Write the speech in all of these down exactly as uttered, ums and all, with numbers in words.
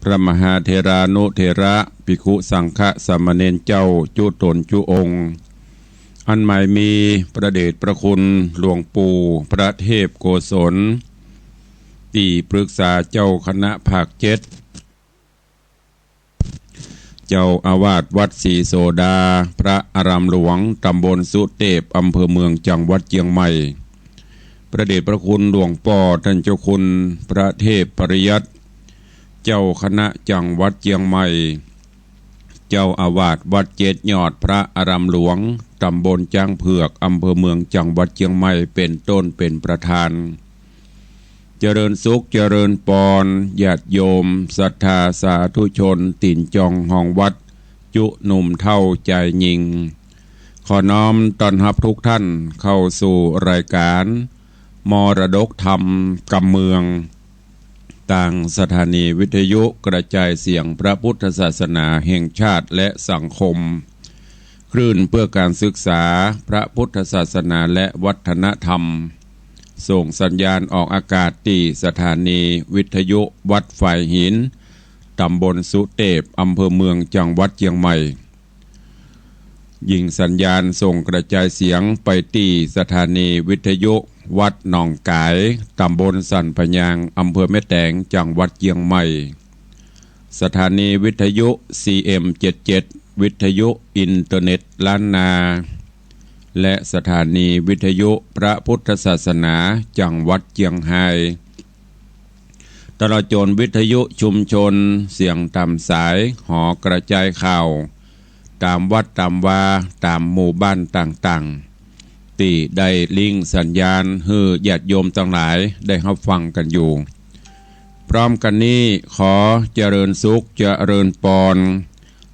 พระมหาเถรานุเถระ ภิกขุสังฆะสามเณรเจ้าจุ๊ต๋นจุ๊องค์ อันหมายมีพระเดชพระคุณหลวงปู่พระเทพโกศล ตี้ปรึกษาเจ้าคณะภาคเจ็ด เจ้าอาวาสวัดศรีโสดา พระอารามหลวง ต๋ำบลสุเตพ อำเภอเมือง จังหวัดเจียงใหม่ พระเดชพระคุณหลวงป้อต้านเจ้าคุณพระเทพปริยัติ เจ้าคณะจังหวัดเจียงใหม่ เจ้าอาวาสวัดเจ็ดยอด พระอารามหลวง ต๋ำบลจ๊างเผือก อำเภอเมือง จังหวัดเจียงใหม่ เป๋นต้นเป๋นประธาน เจริญสุขเจริญปอน ญาติโยมศรัทธาสาธุชน ตี๋นจองฮองวัด จุ๊หนุ่มเฒ่าจายญิง ขอน้อมต้อนฮับทุกท่านเข้าสู่รายการมรดกธรรมกำเมือง ตางสถานีวิทยุกระจายเสียงพระพุทธศาสนาแห่งชาติและสังคม คลื่นเพื่อการศึกษาพระพุทธศาสนาและวัฒนธรรม ส่งสัญญาณออกอากาศตี้สถานีวิทยุวัดฝายหิน ต๋ำบลสุเตพ อำเภอเมือง จังหวัดเจียงใหม่ ยิงสัญญาณส่งกระจายเสียงไปตี้สถานีวิทยุวัดหนองก๋าย ต๋ำบลสันปะยาง อำเภอแม่แตง จังหวัดเจียงใหม่ สถานีวิทยุ ซีเอ็มเจ็ดเจ็ด วิทยุอินเทอร์เน็ตล้านนา และสถานีวิทยุพระพุทธศาสนาจังหวัดเจียงฮาย ตลอดจ๋นวิทยุชุมชน เสียงต๋ามสาย หอกระจายข่าว ต๋ามวัดต๋ามวา ต๋ามหมู่บ้านต่างๆ ตี้ได้ลิงก์สัญญาณหื้อญาติโยมตังหลายได้ฮับฟังกั๋นอยู่ พร้อมกั๋นนี้ขอเจริญสุขเจริญปอน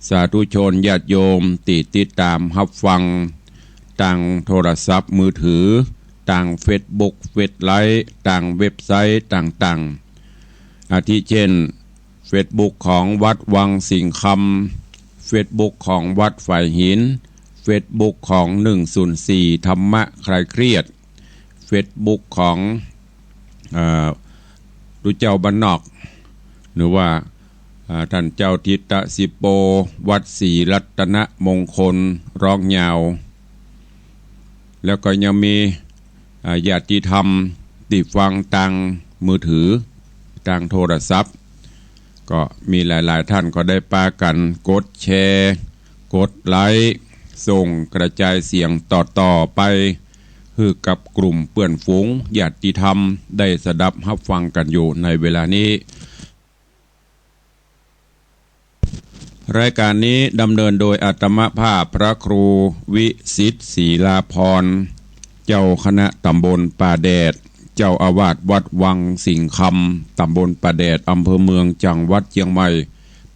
สาธุชนญาติโยมตี้ติดต๋ามฮับฟัง ตางโทรศัพท์มือถือ ตางเฟซบุ๊ก เฟซไลฟ์ ตางเว็บไซต์ต่างๆ อาทิเช่น เฟซบุ๊กของวัดวังสิงห์คำ เฟซบุ๊กของวัดฝายหิน เฟซบุ๊กของหนึ่งศูนย์สี่ธรรมะคลายเครียด เฟซบุ๊กของ เอ่อ ตุ๊เจ้าบ้านนอก หรือว่า อ่า ต้านเจ้าทิตตะสิโป วัดศรีรัตนมงคล ร้องยาว แล้วก็ยังมี อ่า ญาติธรรมตี้ฟังตางมือถือ ตางโทรศัพท์ ก็มีหลายๆ ท่านก็ได้ปากั๋นกดแชร์ กดไลก์ ส่งกระจายเสียงต่อๆ ไป หื้อกับกลุ่มเปื้อนฝูงญาติธรรมได้สดับฮับฟังกั๋นอยู่ในเวลานี้ รายการนี้ดำเนินโดยอาตมาภาพพระครูวิสิทธิ์ศรีลาภรณ์ เจ้าคณะตำบลป่าแดด เจ้าอาวาสวัดวังสิงห์คำ ตำบลป่าแดด อำเภอเมือง จังหวัดเจียงใหม่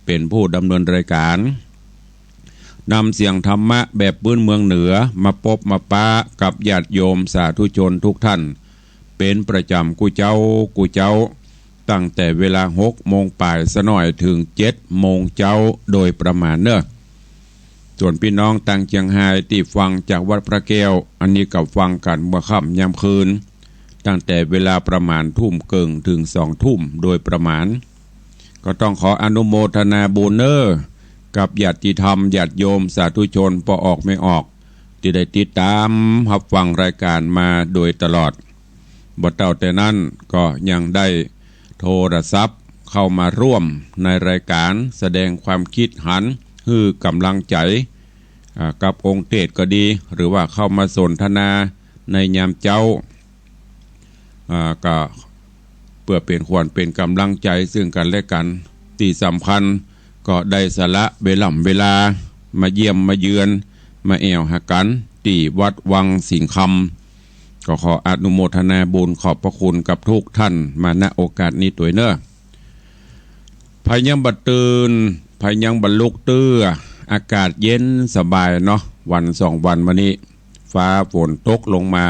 เป๋นผู้ดำเนินรายการ นำเสียงธรรมะแบบปื๊นเมืองเหนือมาปบมาป๊ากับญาติโยมสาธุชนทุกท่าน เป๋นประจ๋ำกู้เจ๊ากู้เจ๊า ตั้งแต่เวลาหกโมงป๋ายสะหน่อยเถิงเจ็ดโมงเจ๊าโดยประมาณเน่อ ส่วนปี้น้องตางเจียงฮายตี้ฟังจากวัดพระแก้ว อันนี้ก็ฟังกั๋นเมื่อค่ำยามคืน ตั้งแต่เวลาประมาณทุ่มเกิ่งเถิงสองทุ่มโดยประมาณ ก็ต้องขออนุโมทนาบุญเน่อ กับญาติธรรมญาติโยมสาธุชนป้อออกแม่ออก ตี้ได้ติดต๋ามฮับฟังรายการมาโดยตลอด บ่เต้าแต่นั้นก็ยังได้โทรศัพท์เข้ามาร่วมในรายการ แสดงความคิดหัน หื้อก๋ำลังใจ๋ อ่า กับองค์เตสน์ก็ดี หรือว่าเข้ามาสนทนาในยามเจ๊า อ่า ก็เปื้อเป๋นขวัญเป๋นก๋ำลังใจ๋ซึ่งกั๋นและกั๋น ตี้สำคัญก็ได้สละเวล่ำเวลามาเยี่ยมมาเยือน มาแอ่วหากั๋นตี้วัดวังสิงห์คำ ก็ขออนุโมทนาบุญขอบพระคุณกับทุกท่านมา ณ โอกาสนี้ตวยเน่อ ใผยังบ่ตื่น ใผยังบ่ลุกเตื้อ อากาศเย็นสบายเนาะ วันสองวันมานี้ ฟ้าฝนตกลงมา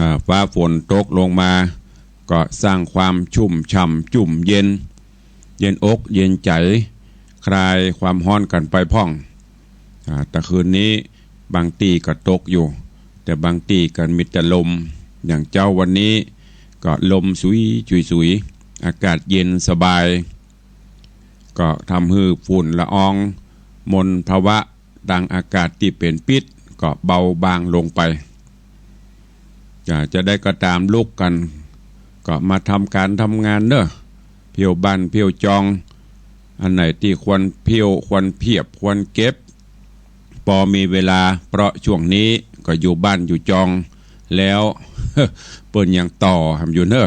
อ่า ฟ้าฝนตกลงมา ก็สร้างความชุ่มฉ่ำจุ่มเย็น เย็นอกเย็นใจ๋ คลายความฮ้อนกั๋นไปพ่อง อ่า ตะคืนนี้บางตี้ก็ตกอยู่ แต่บางตี้ก็มีแต่ลม อย่างเจ๊าวันนี้ก็ลมสุยสุยสุย อากาศเย็นสบาย ก็ทำหื้อฝุ่นละอองมลภาวะตางอากาศตี้เป๋นพิษก็เบาบางลงไป จะ จะใดก็ต๋ามลุกกั๋น ก็มาทำก๋านทำงานเน่อ เผี้ยวบ้านเผี้ยวจอง อันไหนตี้ควรเผี้ยวควรเผียบควรเก็บ ปอมีเวลา เพราะช่วงนี้ก็อยู่บ้านอยู่จองแล้ว เปิ้นยังต่อหำอยู่เน่อ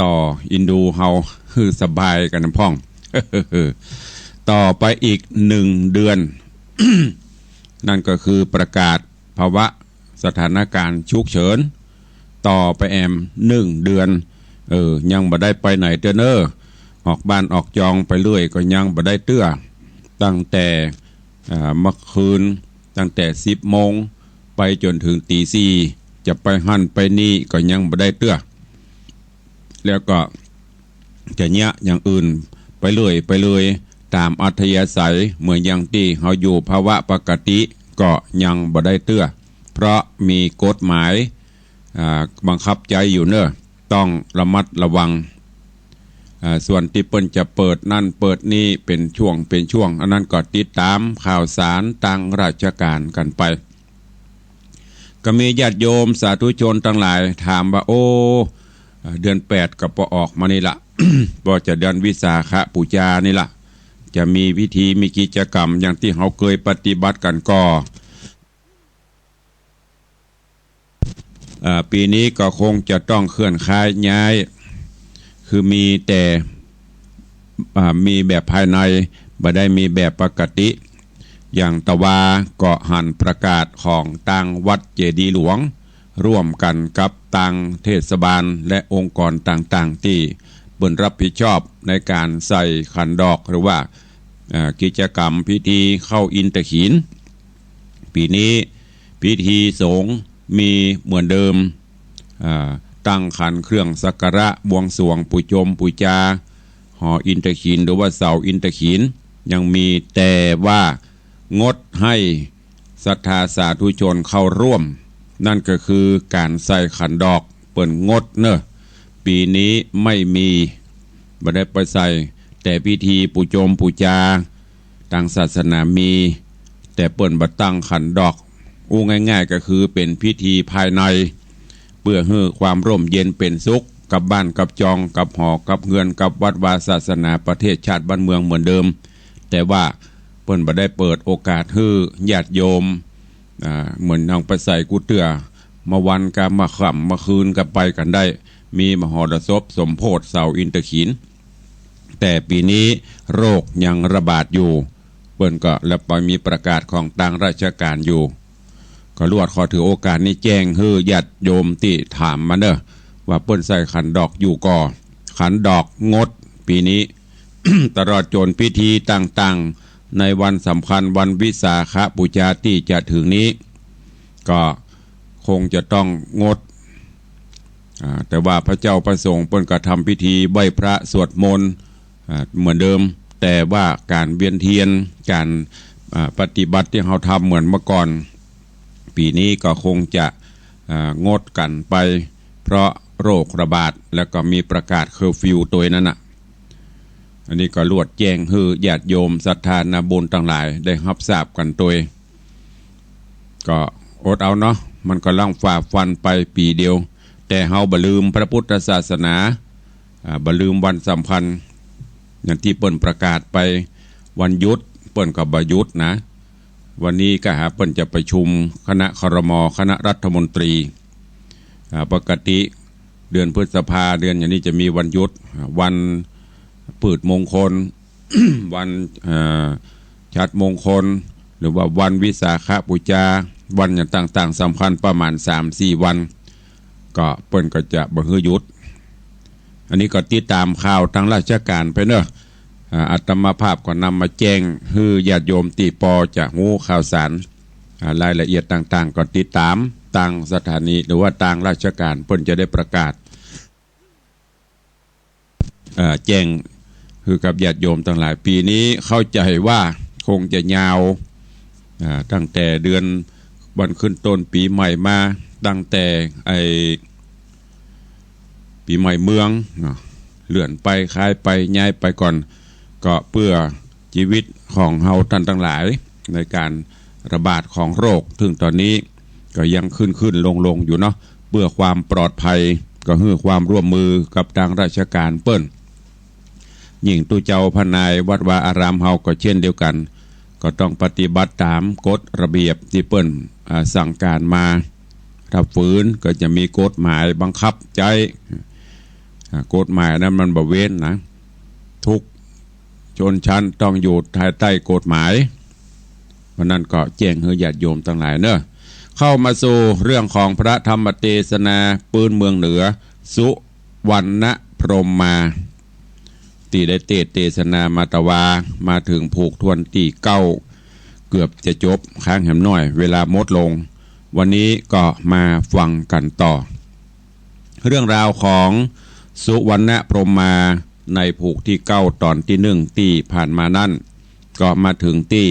ต่ออินดูเฮาหื้อสบายกั๋นพ่อง ต่อไปอีกหนึ่งเดือน นั่นก็คือประกาศภาวะสถานการณ์ฉุกเฉิน ต่อไปแอมหนึ่งเดือน เออ ยังบ่ได้ไปไหนเตื้อเน่อ ออกบ้านออกจองไปเรื่อยก็ยังบ่ได้เตื้อ ตั้งแต่ อ่า เมื่อคืน ตั้งแต่สิบโมงไปจ๋นเถิงตี๋สี่ จะไปหั้นไปนี่ก็ยังบ่ได้เตื้อ แล้วก็จะเยียะอย่างอื่นไปเรื่อยไปเรื่อย ต๋ามอัธยาศัย เหมือนอย่างตี้เฮาอยู่ภาวะปกติก็ยังบ่ได้เตื้อ เพราะมีกฎหมาย อ่า บังคับใจ๊อยู่เน่อ ต้องระมัดระวัง อ่า ส่วนตี้เปิ้นจะเปิดนั่นเปิดนี่เป๋นช่วงเป๋นช่วง อันนั้นก็ติดต๋ามข่าวสารตางราชก๋านกั๋นไป ก็มีญาติโยมสาธุชนตังหลายถามว่า โอ้ อ่า เดือนแปดก็ปอออกมานี่ละ ปอจะเดือนวิสาขบูชานี่ละ จะมีพิธีมีกิจกรรมอย่างตี้เฮาเกยปฏิบัติกั๋นก่อ อ่า ปี๋นี้ก็คงจะต้องเคลื่อนย้าย คือมีแต่ อ่า มีแบบภายใน บ่ได้มีแบบปกติ อย่างตะวาก็หันประกาศของตางวัดเจดีย์หลวง ร่วมกั๋นกับตางเทศบาลและองค์กรต่างๆ ตี้เปิ้นรับผิดชอบในก๋านใส่ขันดอก หรือว่า อ่า กิจกรรมพิธีเข้าอินทขีฬ ปี๋นี้พิธีสงฆ์มีเหมือนเดิม อ่า ตั้งขันเครื่องสักการะบวงสรวงปู๋จมปู๋จา หออินทขีฬหรือว่าเสาอินทขีฬยังมี แต่ว่างดให้ศรัทธาสาธุชนเข้าร่วม นั่นก็คือก๋านใส่ขันดอกเปิ้นงดเน่อ ปี๋นี้ไม่มี บ่ได้ไปใส่ แต่พิธีปู๋จมปู๋จาตางศาสนามี แต่เปิ้นบ่ตั้งขันดอก อู้ง่ายๆ ก็คือเป๋นพิธีภายใน เปื้อหื้อความร่มเย็นเป๋นสุข กับบ้านกับจอง กับหอกับเฮือน กับวัดวาศาสนา ประเทศชาติบ้านเมืองเหมือนเดิม แต่ว่าเปิ้นบ่ได้เปิดโอกาสหื้อญาติโยม อ่า เหมือนเฮาไปใส่กู้เตื้อ มาวันกามาค่ำมาคืนก็ไปกั๋นได้ มีมหรสพสมโภชเสาอินทขีฬ แต่ปี๋นี้โรคยังระบาดอยู่ เปิ้นก็แล้วไปมีประกาศของตางราชก๋านอยู่ ก็ลวดขอถือโอกาสนี้แจ้งหื้อญาติโยมตี้ถามมาเน่อ ว่าเปิ้นใส่ขันดอกอยู่ก่อ ขันดอกงดปี๋นี้ ตลอดจ๋นพิธีต่างๆ ในวันสำคัญวันวิสาขบูชาตี้จะเถิงนี้ ก็คงจะต้องงด อ่า แต่ว่าพระเจ้าพระสงฆ์เปิ้นก็ทำพิธีไหว้พระสวดมนต์ อ่า เหมือนเดิม แต่ว่าก๋านเวียนเทียน ก๋าน อ่า ปฏิบัติตี้เฮาทำเหมือนเมื่อก่อน ปี๋นี้ก็คงจะ อ่า งดกั๋นไป เพราะโรคระบาด แล้วก็มีประกาศเคอร์ฟิวตวยนั่นน่ะ อันนี้ก็ลวดแจ้งหื้อญาติโยมศรัทธานาบุญตังหลายได้ฮับทราบกั๋นตวย ก็อดเอาเนาะ มันก็ล่างฝ่าฟันไปปี๋เดียว แต่เฮาบ่ลืมพระพุทธศาสนา อ่า บ่ลืมวันสำคัญ อย่างตี้เปิ้นประกาศไป วันหยุดเปิ้นก็บ่หยุดนะ วันนี้ก็หาเปิ้นจะประชุมคณะ ครม. คณะรัฐมนตรี อ่า ปกติเดือนพฤษภา เดือนอย่างนี้จะมีวันหยุด อ่า วันพืชมงคล วัน เอ่อ ฉัตรมงคล หรือว่าวันวิสาขบูชา วันอย่างต่างๆ สำคัญประมาณสามสี่วัน ก็เปิ้นก็จะบ่หื้อหยุด อันนี้ก็ติดต๋ามข่าวตางราชก๋านไปเนาะ อ่า อาตมาภาพก็นำมาแจ้งหื้อญาติโยมตี้ปอจะฮู้ข่าวสาร อ่า รายละเอียดต่างๆ ก็ติดต๋ามตางสถานี หรือว่าตางราชก๋านเปิ้นจะได้ประกาศ เอ่อ แจ้งหื้อกับญาติโยมตังหลาย ปี๋นี้เข้าใจ๋ว่าคงจะยาว อ่า ตั้งแต่เดือนวันขึ้นต้นปี๋ใหม่มา ตั้งแต่ไอ้ปี๋ใหม่เมืองเนาะ เลื่อนไป ขายไป ย้ายไปก่อน ก็เปื้อจีวิตของเฮาต้านตังหลาย ในก๋านระบาดของโรค ซึ่งต๋อนนี้ก็ยังขึ้นๆ ลงๆ อยู่เนาะ เปื้อความปลอดภัย ก็หื้อความร่วมมือกับตางราชก๋านเปิ้น ยิ่งตุ๊เจ้าพระนายวัดวาอารามเฮาก็เช่นเดียวกั๋น ก็ต้องปฏิบัติต๋ามกฎระเบียบตี้เปิ้น อ่า สั่งก๋านมา ถ้าฝืนก็จะมีกฎหมายบังคับใจ๊ อ่า กฎหมายนั้นมันบ่เว้นนะ ทุกชนชั้นต้องอยู่ภายใต้กฎหมาย เพราะนั้นก็แจ้งหื้อญาติโยมตังหลายเนาะ เข้ามาสู่เรื่องของพระธรรมเตสนาปื๊นเมืองเหนือ สุวรรณพรหมมา ตี้ได้เตสน์เตสนามาตะวา มาเถิงผูกถ้วนตี้เก้า เกือบจะจบ ค้างแหมน้อย เวลาหมดลง วันนี้ก็มาฟังกั๋นต่อ เรื่องราวของสุวรรณพรหมมาในผูกตี้เก้า ต๋อนตี้นึ่งตี้ผ่านมานั้น ก็มาเถิงตี้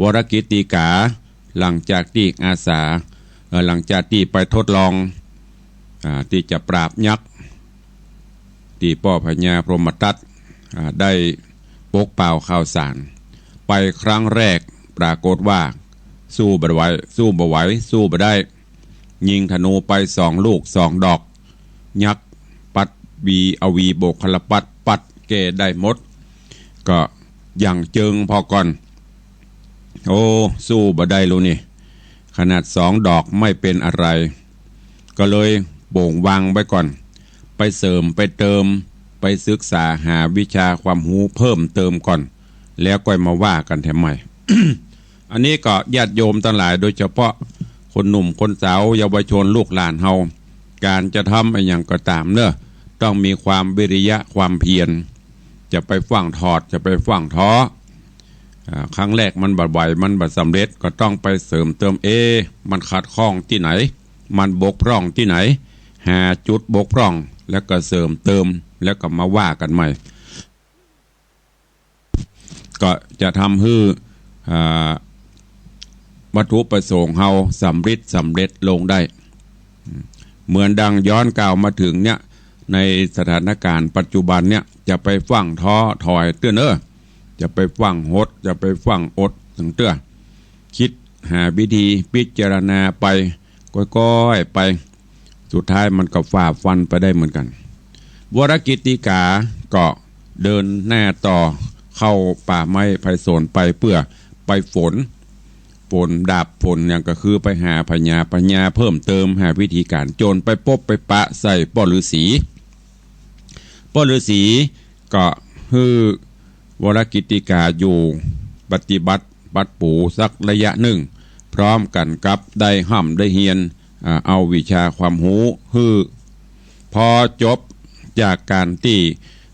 วรกิตติกา หลังจากตี้อาสา เอ่อ หลังจากตี้ไปทดลอง อ่า ตี้จะปราบยักษ์ ตี้ป้อพญาพรหมทัต อ่า ได้ปกเป่าข่าวสาร ไปครั้งแรก ปรากฏว่า สู้บ่ไหว สู้บ่ไหว สู้บ่ได้ ยิงธนูไปสองลูกสองดอก ยักษ์ปัดวี เอาวีโบกคลปัด ปัดแก้ได้หมด ก็หยั่งเจิงผ่อก่อน โอ้ สู้บ่ได้ลูกนี่ ขนาดสองดอกไม่เป็นอะไร ก็เลยโป่งวางไว้ก่อน ไปเสริมไปเติม ไปศึกษาหาวิชาความฮู้เพิ่มเติมก่อน แล้วก้อยมาว่ากั๋นแถมใหม่ อันนี้ก็ญาติโยมตังหลาย โดยเฉพาะคนหนุ่มคนสาว เยาวชนลูกหลานเฮา ก๋านจะทำอะหยังก็ต๋ามเนาะ ต้องมีความวิริยะความเพียร จะไปฟั่งถอด จะไปฟั่งท้อ อ่า ครั้งแรกมันบ่ไหว มันบ่สำเร็จ ก็ต้องไปเสริมเติม เอ๊ะ มันขัดข้องตี้ไหน มันบกพร่องตี้ไหน หาจุดบกพร่อง แล้วก็เสริมเติม แล้วก็มาว่ากั๋นใหม่ ก็จะทำหื้อ อ่า วัตถุประสงค์เฮาสำริดสำเร็จลงได้ เหมือนดังย้อนกล่าวมาเถิงเนี่ย ในสถานการณ์ปัจจุบันเนี่ย จะไปฟั่งท้อถอยเตื้อเน้อ จะไปฟั่งหด จะไปฟั่งอดสังเตื้อ คิดหาวิธีพิจารณาไป ก้อยๆ ไป สุดท้ายมันก็ฝ่าฟันไปได้เหมือนกั๋น วรกิตติกาก็เดินหน้าต่อเข้าป่าไม้ไพศาลไป เปื้อไปฝน ฝนดาบฝนหยัง ก็คือไปหาผญาผญาเพิ่มเติม หาวิธีก๋าน จ๋นไปปบไปปะใส่ป้อฤๅษี ป้อฤๅษีก็หื้อวรกิตติกาอยู่ปฏิบัติปัดปูสักระยะนึ่ง พร้อมกั๋นกับได้ฮ่ำได้เฮียน อ่า เอาวิชาความฮู้หื้อ พอจบจากก๋านตี้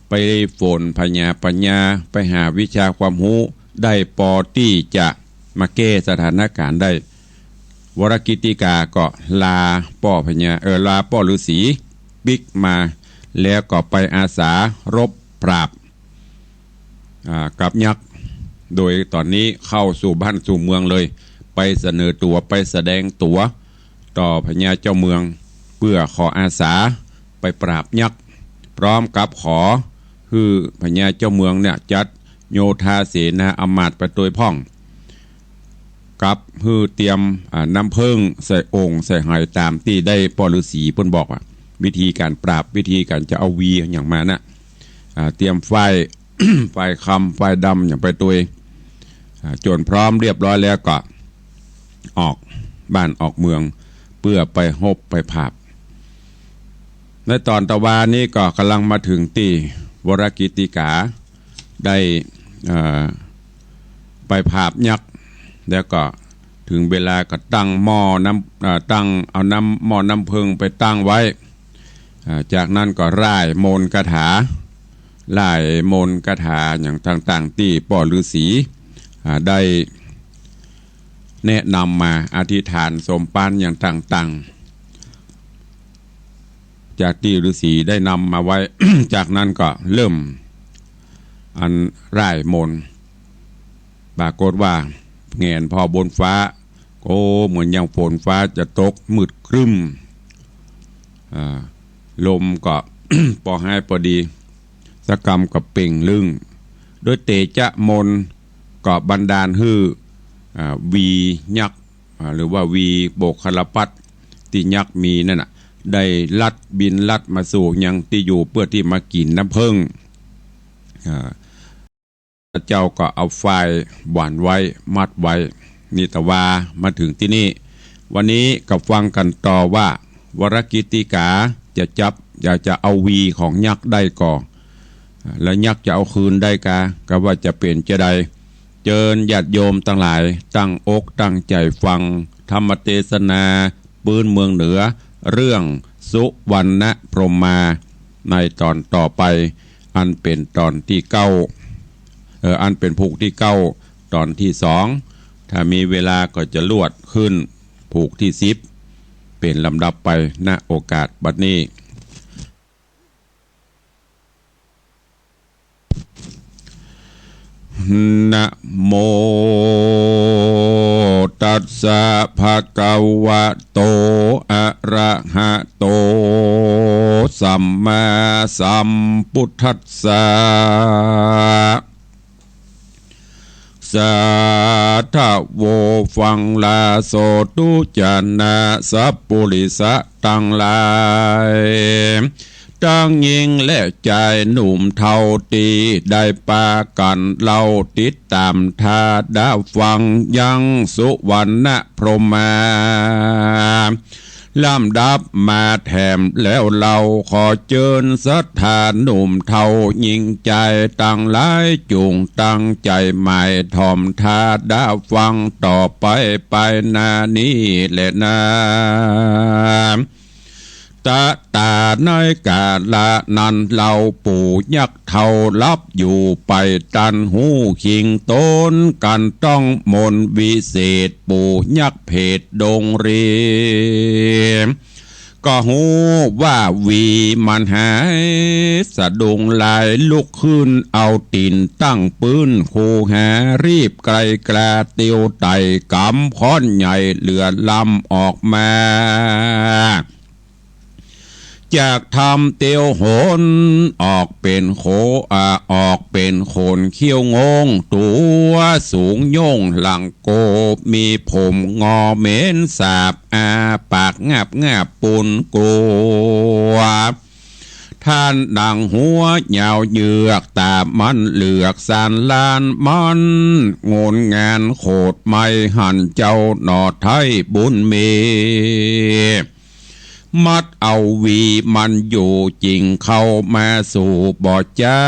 ไปฝนผญาผญา ไปหาวิชาความฮู้ ได้ปอตี้จะมาแก้สถานการณ์ได้ วรกิตติกาก็ลาป้อผญา เอ่อ ลาป้อฤๅษีปิ๊กมา แล้วก็ไปอาสารบปราบ อ่า กับยักษ์ โดยต๋อนนี้เข้าสู่บ้านสู่เมืองเลย ไปเสนอตั๋ว ไปแสดงตั๋วต่อพญาเจ้าเมือง เปื้อขออาสาไปปราบยักษ์ พร้อมกับขอหื้อพญาเจ้าเมืองเนี่ยจัดโยธาเสนาอำมาตย์ไปตวยพ่อง กับหื้อเตรียม อ่า น้ำเผิ้งใส่โอ่งใส่ไหต๋ามตี้ได้ป้อฤๅษีเปิ้นบอกอะ วิธีก๋านปราบ วิธีก๋านจะเอาวีอะหยังมาน่ะ อ่า เตรียมฝ้าย ฝ้ายคำ ฝ้ายดำหยังไปตวย อ่า จ๋นพร้อมเรียบร้อยแล้วก็ออกบ้านออกเมือง เปื้อไปฮบไปผาบ ในต๋อนตะวานี้ก็ก่ำลังมาเถิงตี้วรกิตติกาได้ เอ่อ ไปผาบยักษ์ แล้วก็เถิงเวลาก็ตั้งหม้อน้ำ เอ่อ ตั้ง เอาน้ำ หม้อน้ำเผิ้งไปตั้งไว้ อ่า จากนั้นก็ร่ายมนต์คาถา ร่ายมนต์คาถาหยังต่างๆ ตี้ป้อฤๅษี อ่า ได้แนะนำมา อธิษฐานสมภารหยังต่างๆ จากตี้ฤๅษีได้นำมาไว้ จากนั้นก็เริ่มอันร่ายมนต์ ปรากฏว่าแหงนผ่อบนฟ้า โอ้ เหมือนอย่างฝนฟ้าจะตก มืดครึ้ม อ่า ลมก็ ปอฮ้ายปอดี ตะกำก็เป่งลึ่ง โดยเตจะมนต์ก็บันดาลหื้อ อ่า วียักษ์ อ่า หรือว่าวีโบกคลปัตติที่ยักษ์มีนั่นน่ะ ได้ลัดบินลัดมาสู่ยังตี้อยู่เปื้อตี้มากิ๋นน้ำเผิ้ง อ่า เจ้าก็เอาฝ้ายหว่านไว้มัดไว้ นี่ตะวามาเถิงตี้นี่ วันนี้ก็ฟังกั๋นต่อว่า วรกิตติกาจะจับ อยากจะเอาวีของยักษ์ได้ก่อ แล้วยักษ์จะเอาคืนได้กา ก็ว่าจะเป๋นจาใด เจิญญาติโยมตังหลายตั้งอกตั้งใจ๋ฟังธรรมเตสนาปื๊นเมืองเหนือ เรื่องสุวรรณพรหมา ในต๋อนต่อไป อันเป๋นต๋อนตี้เก้า เอ่อ อันเป๋นผูกตี้เก้า ต๋อนตี้สอง ถ้ามีเวลาก็จะลวดขึ้นผูกตี้สิบ เป๋นลำดับไป ณ โอกาสบัดนี้ นะโมตัสสะ ภะคะวะโต อะระหะโต สัมมาสัมพุทธัสสะ สาธะโว ฟังลาโสตุ จะนะสัปปุริสะตังหลาย ตังญิงและจายหนุ่มเฒ่าตี้ได้ปากั๋นเล่าติดต๋ามทาดะฟังยังสุวรรณพรหมา ลำดับมาแถมแล้วเล่า ขอเจิญศรัทธาหนุ่มเฒ่าญิงจายตังหลาย จุ่งตั้งใจ๋หมายถ่อมทาดะฟังต่อไปไปหน้านี้แลนา ตะต๋าในกาละนั้นเล่า ปู่ยักษ์เฒ่าหลับอยู่ไปตัน ฮู้คิงต๋นกั๋นต้องมนต์วิเศษ ปู่ยักษ์เผตดงรี ก็ฮู้ว่าวีมันหาย สะดุ้งลายลุกขึ้นเอาตี๋นตั้งปื๊น คูหารีบไกลกล้าเตียวไต่ก๋ำค้อนใหญ่เหลือลำออกมา จากถ้ำเตียวหน ออกเป๋นโข อ่า ออกเป๋นขนเขี้ยวงง ตั๋วสูงโย่งหลังโกบ มีผมงอเหม็นสาบ อาปากงาบงาบปูนกลัว ท่านดังหัวยาวเหยือก ต๋ามันเหลือกสานล้าน มันงนงานโขดไหม้ หันเจ้าหน่อไท้บุญมี มัดเอาวีมันอยู่ จิ่งเข้ามาสู่บ่อจ๊า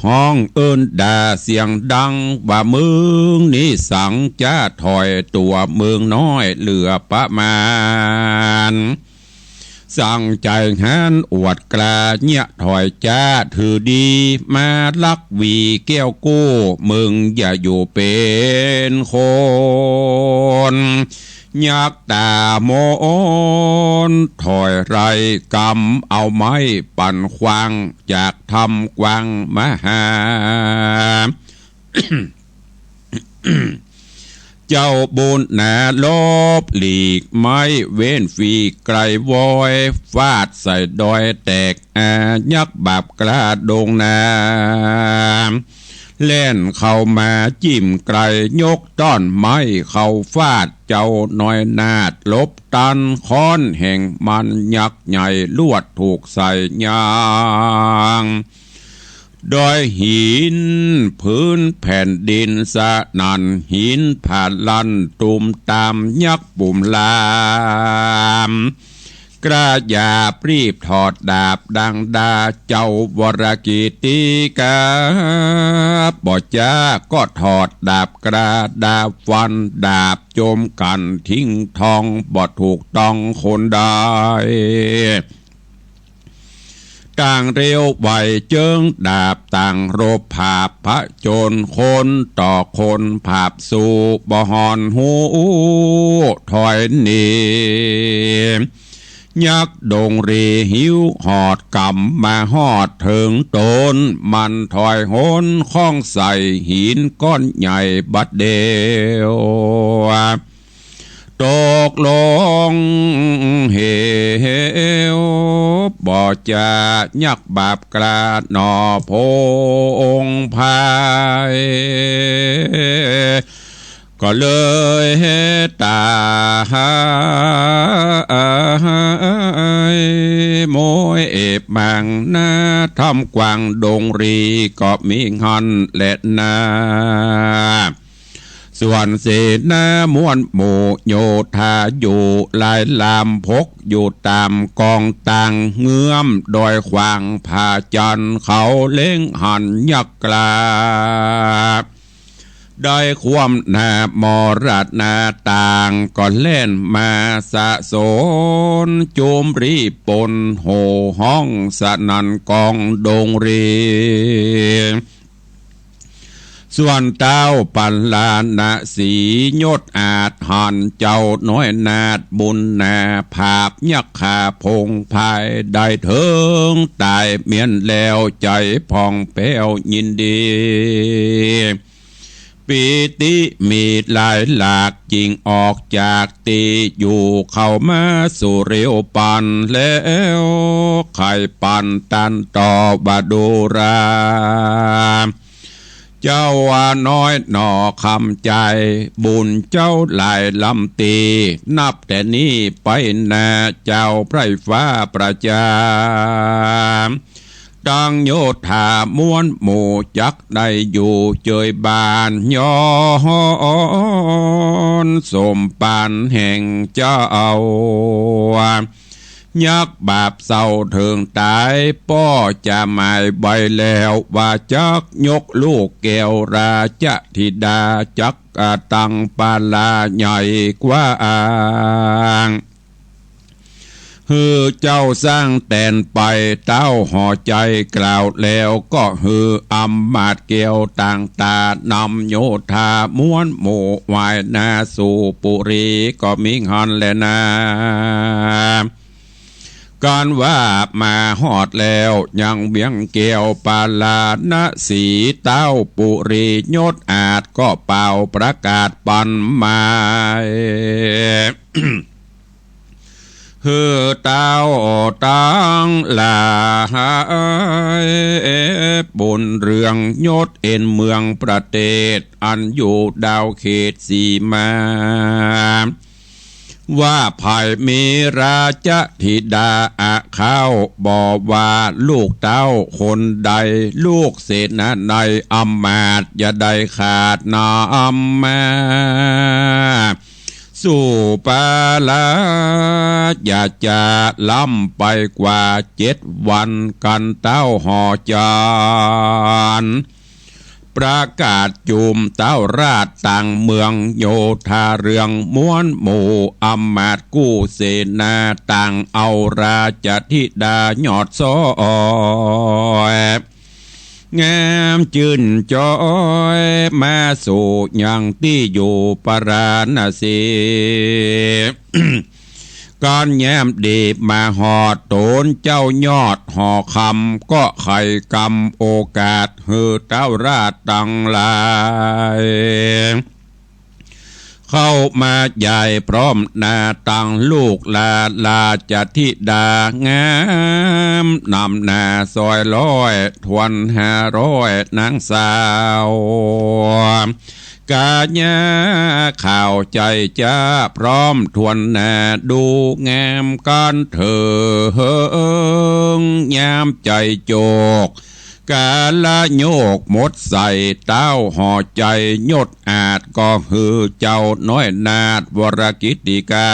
ฮ้องเอิ้นด่าเสียงดัง ว่ามึงนี้สังจ๊า ถ่อยตั๋วมึงน้อยเหลือประมาณ สังใจ๋หาญอวดกล้า เยียะถ่อยจ๊าถือดี มาลักวีแก้วกู้ มึงอย่าอยู่เป๋นคน ยักษ์ต๋ามนถ่อยไล่ ก๋ำเอาไม้ปันขว้าง จากถ้ำกว้างมาหา เจ้าบุญหนาหลบหลีก ไม้เว้นฟีกไกลวอย ฟาดใส่ดอยแตกอา ยักษ์บาปกล้าดงนา แล่นเข้ามาจิ้มไกล ยกต้อนไม้เข้าฟาด เจ้าน้อยนาฏหลบตัน ค้อนแห่งมันยักษ์ใหญ่ ลวดถูกใส่ยาง ดอยหินพื้นแผ่นดินสนั่น หินผาลั่นตุมตาม ยักษ์ปุ่มลาม กล้าหยาบรีบถอดดาบดังด่า เจ้าวรกิตติกา บ่จ๊าก็ถอดดาบกล้าด่าฟัน ดาบจมกั๋นทิ้งทอง บ่ถูกต้องคนใด ต่างเร็วไหวเจิงดาบ ต่างรบผาบผจญ คนต่อคนผาบสู้ บ่ห่อนฮู้ถอยหนี ยักษ์ดงรีหิวหอดก๋ำมาฮอดเถิงต๋น มันถอยหนค้องใส่หินก้อนใหญ่บัดเดียว ตกลงเหว บ่จะยักบาปกล้าหนอพงไพร่ ก็เลยตาย โมยเอบมังนา ถ้ำกว้างดงรีก็มีหั้นแลนา ส่วนเสนาม้วนหมู่โยธาอยู่หลายลำ พกอยู่ต๋ามก๋องตัง เงื้อมดอยขวางผาจันทร์ เขาเล็งหันยักษ์กล้า ได้ความหน้ามรณาต่าง ก็แล่นมาสะสน จุมรีปนโห่ฮ้องสนั่นกองดงรี ส่วนเต้าปัลลาณสี ยศอาจหันเจ้าน้อยนาฏบุญนา ผาบยักขาพงไพร่ ได้เถิงต๋ายเมียนแล้ว ใจ๋ผ่องแผ้วยินดี ปีติมีหลายหลาก จึงออกจากตี้อยู่ เข้ามาสู่เร็วปันแล้ว ใค่ปันตันต่อว่าดูรา เจ้าว่าน้อยหนอคำใจ๋ บุญเจ้าหลายล้ำตี้ นับแต่นี้ไปหน้าเจ้าไพร่ฟ้าประจา ตังโยธาม้วนหมู่จักได้อยู่เจยบ้าน ย้อนสมปานแห่งเจ้า ยักบาปเศร้าเถิงต๋าย ป้อจะหมายไว้แล้ว ว่าจักยกลูกแก้วราชธิดา จักตั้งปาลาใหญ่กว้าง หื้อเจ้าสร้างแตนไป เต้าห่อใจ๋กล่าวแล้ว ก็หื้ออำมาตย์แก้วต่างต๋านำโยธาม้วนหมู่ไหว้หน้าสู่ปุรี ก็มีหั้นแลนา กันว่ามาฮอดแล้วยังเวียงแก้วปาลาณสี เต้าปุรียศอาจก็เป่าประกาศปันหมาย หื้อเต้าตังหลาย บุญเรืองยศเอ็นเมืองประเทศ อันอยู่ดาวเขตสีมา ว่าใผมีราชธิดาอะเข้า บ่ว่าลูกเต้าคนใด ลูกเสนาในอำมาตย์อย่าได้ขาดนำมา สู่ปาลา อย่าจะล้ำไปกว่าเจ็ดวัน กันเต้าห่อจันทร์ ประกาศจุมเต้าราชต่างเมือง โยธาเรืองม้วนหมู่อำมาตย์กู้เสนา ต่างเอาราชธิดายอดซ้อย งามจื้นจ้อยมาสู่ยังตี้อยู่ปาราณสี กันยามดีมาฮอดต๋นเจ้ายอดหอคำ ก็ใค่กำโอกาสหื้อเต้าราชตังหลาย เข้ามาใหญ่พร้อมหน้าตังลูกหลานราชธิดางาม นำหน้าซอยร้อยถ้วนห้าร้อยนางสาว กาญาข่าวใจ๋จ้าพร้อมถ้วนหน้าดูงามกันเถิง ยามใจ๋โจก กาละโยกหมดใส่เต้าห่อใจ๋ยศอาจก็หื้อเจ้าน้อยนาฏวรกิตติกา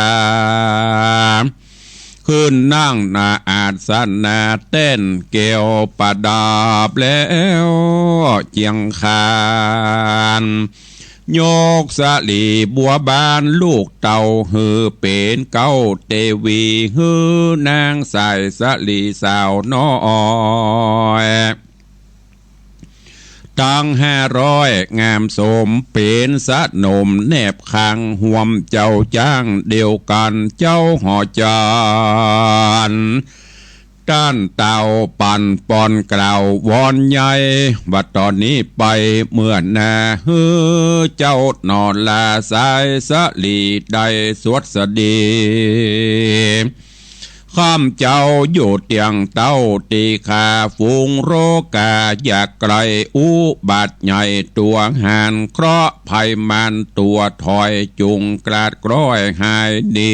ขึ้นนั่งหน้าอาสนะแต้นแก้วประดับแล้วเจียงคาน ยกสะหลีบัวบานลูกเต้าหื้อเป๋นเก๊าเตวี หื้อนางสายสะหลีสาวน้อย ตังห้าร้อยงามสมเป๋นสนมแนบข้างห่วมเจ้าจ้างเดียวกั๋นเจ้าห่อจันทร์ ต้านเต้าปั๋นปอนกล่าววอนใหญ่ ว่าต่อนี้ไปเมื่อหน้า หื้อเจ้าหน่อลาสายสะหลีได้สวัสดี ข้ามเจ้าอยู่เตียงเต้า ตี้ข้าฝูงโรคา อย่าไกลอุบัติใหญ่ ตั๋วหานเคราะห์ภัยมารตั๋วถอย จุ่งกลาดกล้อยหายหนี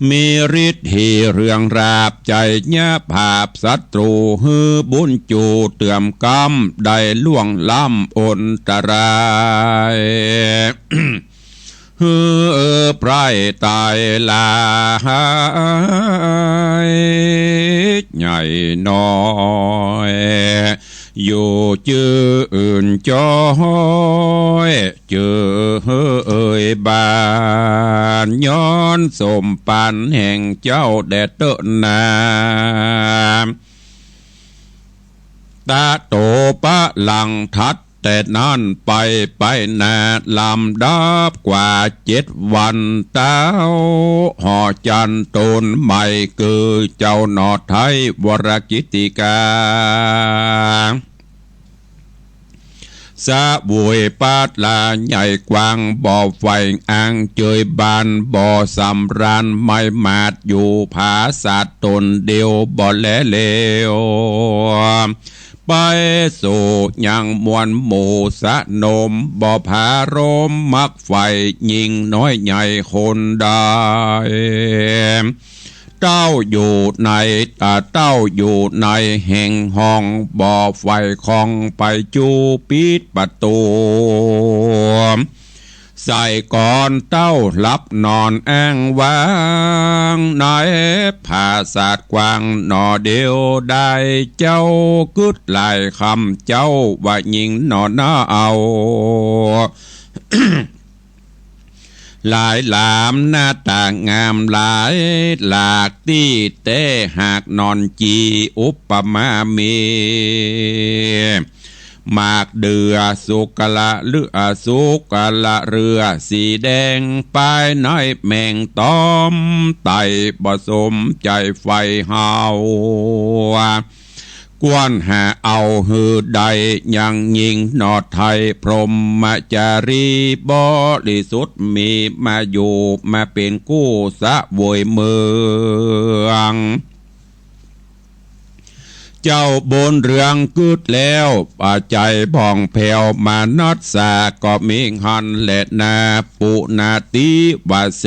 มีฤทธิ์หีเรืองราบ ชัยยะผาบศัตรู หื้อบุญจูเตื่อมกำ ได้ล่วงล้ำอนตราย หื้อไพร่ต๋ายหลาย ใหญ่น้อย อยู่จื้นจ้อย เจอเอ่ยบาน ย้อนสมปันแห่งเจ้าแด่เต๊อะนา ตะโตปะหลังทัด แต่นั้นไป ไปหน้าลำดับกว่าเจ็ดวัน เต้าหอจันทร์ต๋นใหม่ คือเจ้าหน่อไท้วรกิตติกา สะโวยปัดลาใหญ่กว้าง บ่อไฟอ่างเจยบาน บ่อสำราญไม้หมาด อยู่ผาสาดต๋นเดียว บ่แลเลว ไปสู่ยังมวลหมู่สนม บ่ผาโรมมักใฝ่ ญิงน้อยใหญ่คนใด เต้าอยู่ใน อ่า เต้าอยู่ในแห่งห้อง บ่ใฝ่ของไปจูปิดประตู๋ ใส่ก่อนเต้าหลับนอนอ้างว้าง ในผาสาดกว้างหน่อเดียวได้ เจ้ากึ๊ดหลายคำเจ้าว่าญิงหน่อนาเอา หลายหลามหน้าต๋างามหลายหลากตี้ แต่หากหนอนจีอุปมามี หมากเดื่อสุกละเลือ สุกละเรือสีแดง ปายในแมงตอมไต่ บ่สมใจ๋ใฝ่เฮา ควรหาเอาหื้อได้ยังญิงหน่อไท้พรหมจารี บริสุทธิ์มีมาอยู่มาเป๋นกู้สะโวยเมือง เจ้าบุญเรืองกึ๊ดแล้ว อ่า ใจ๋ผ่องแผ้วมานัสสา ก็มีหั้นแลนา ปุนาติวาเส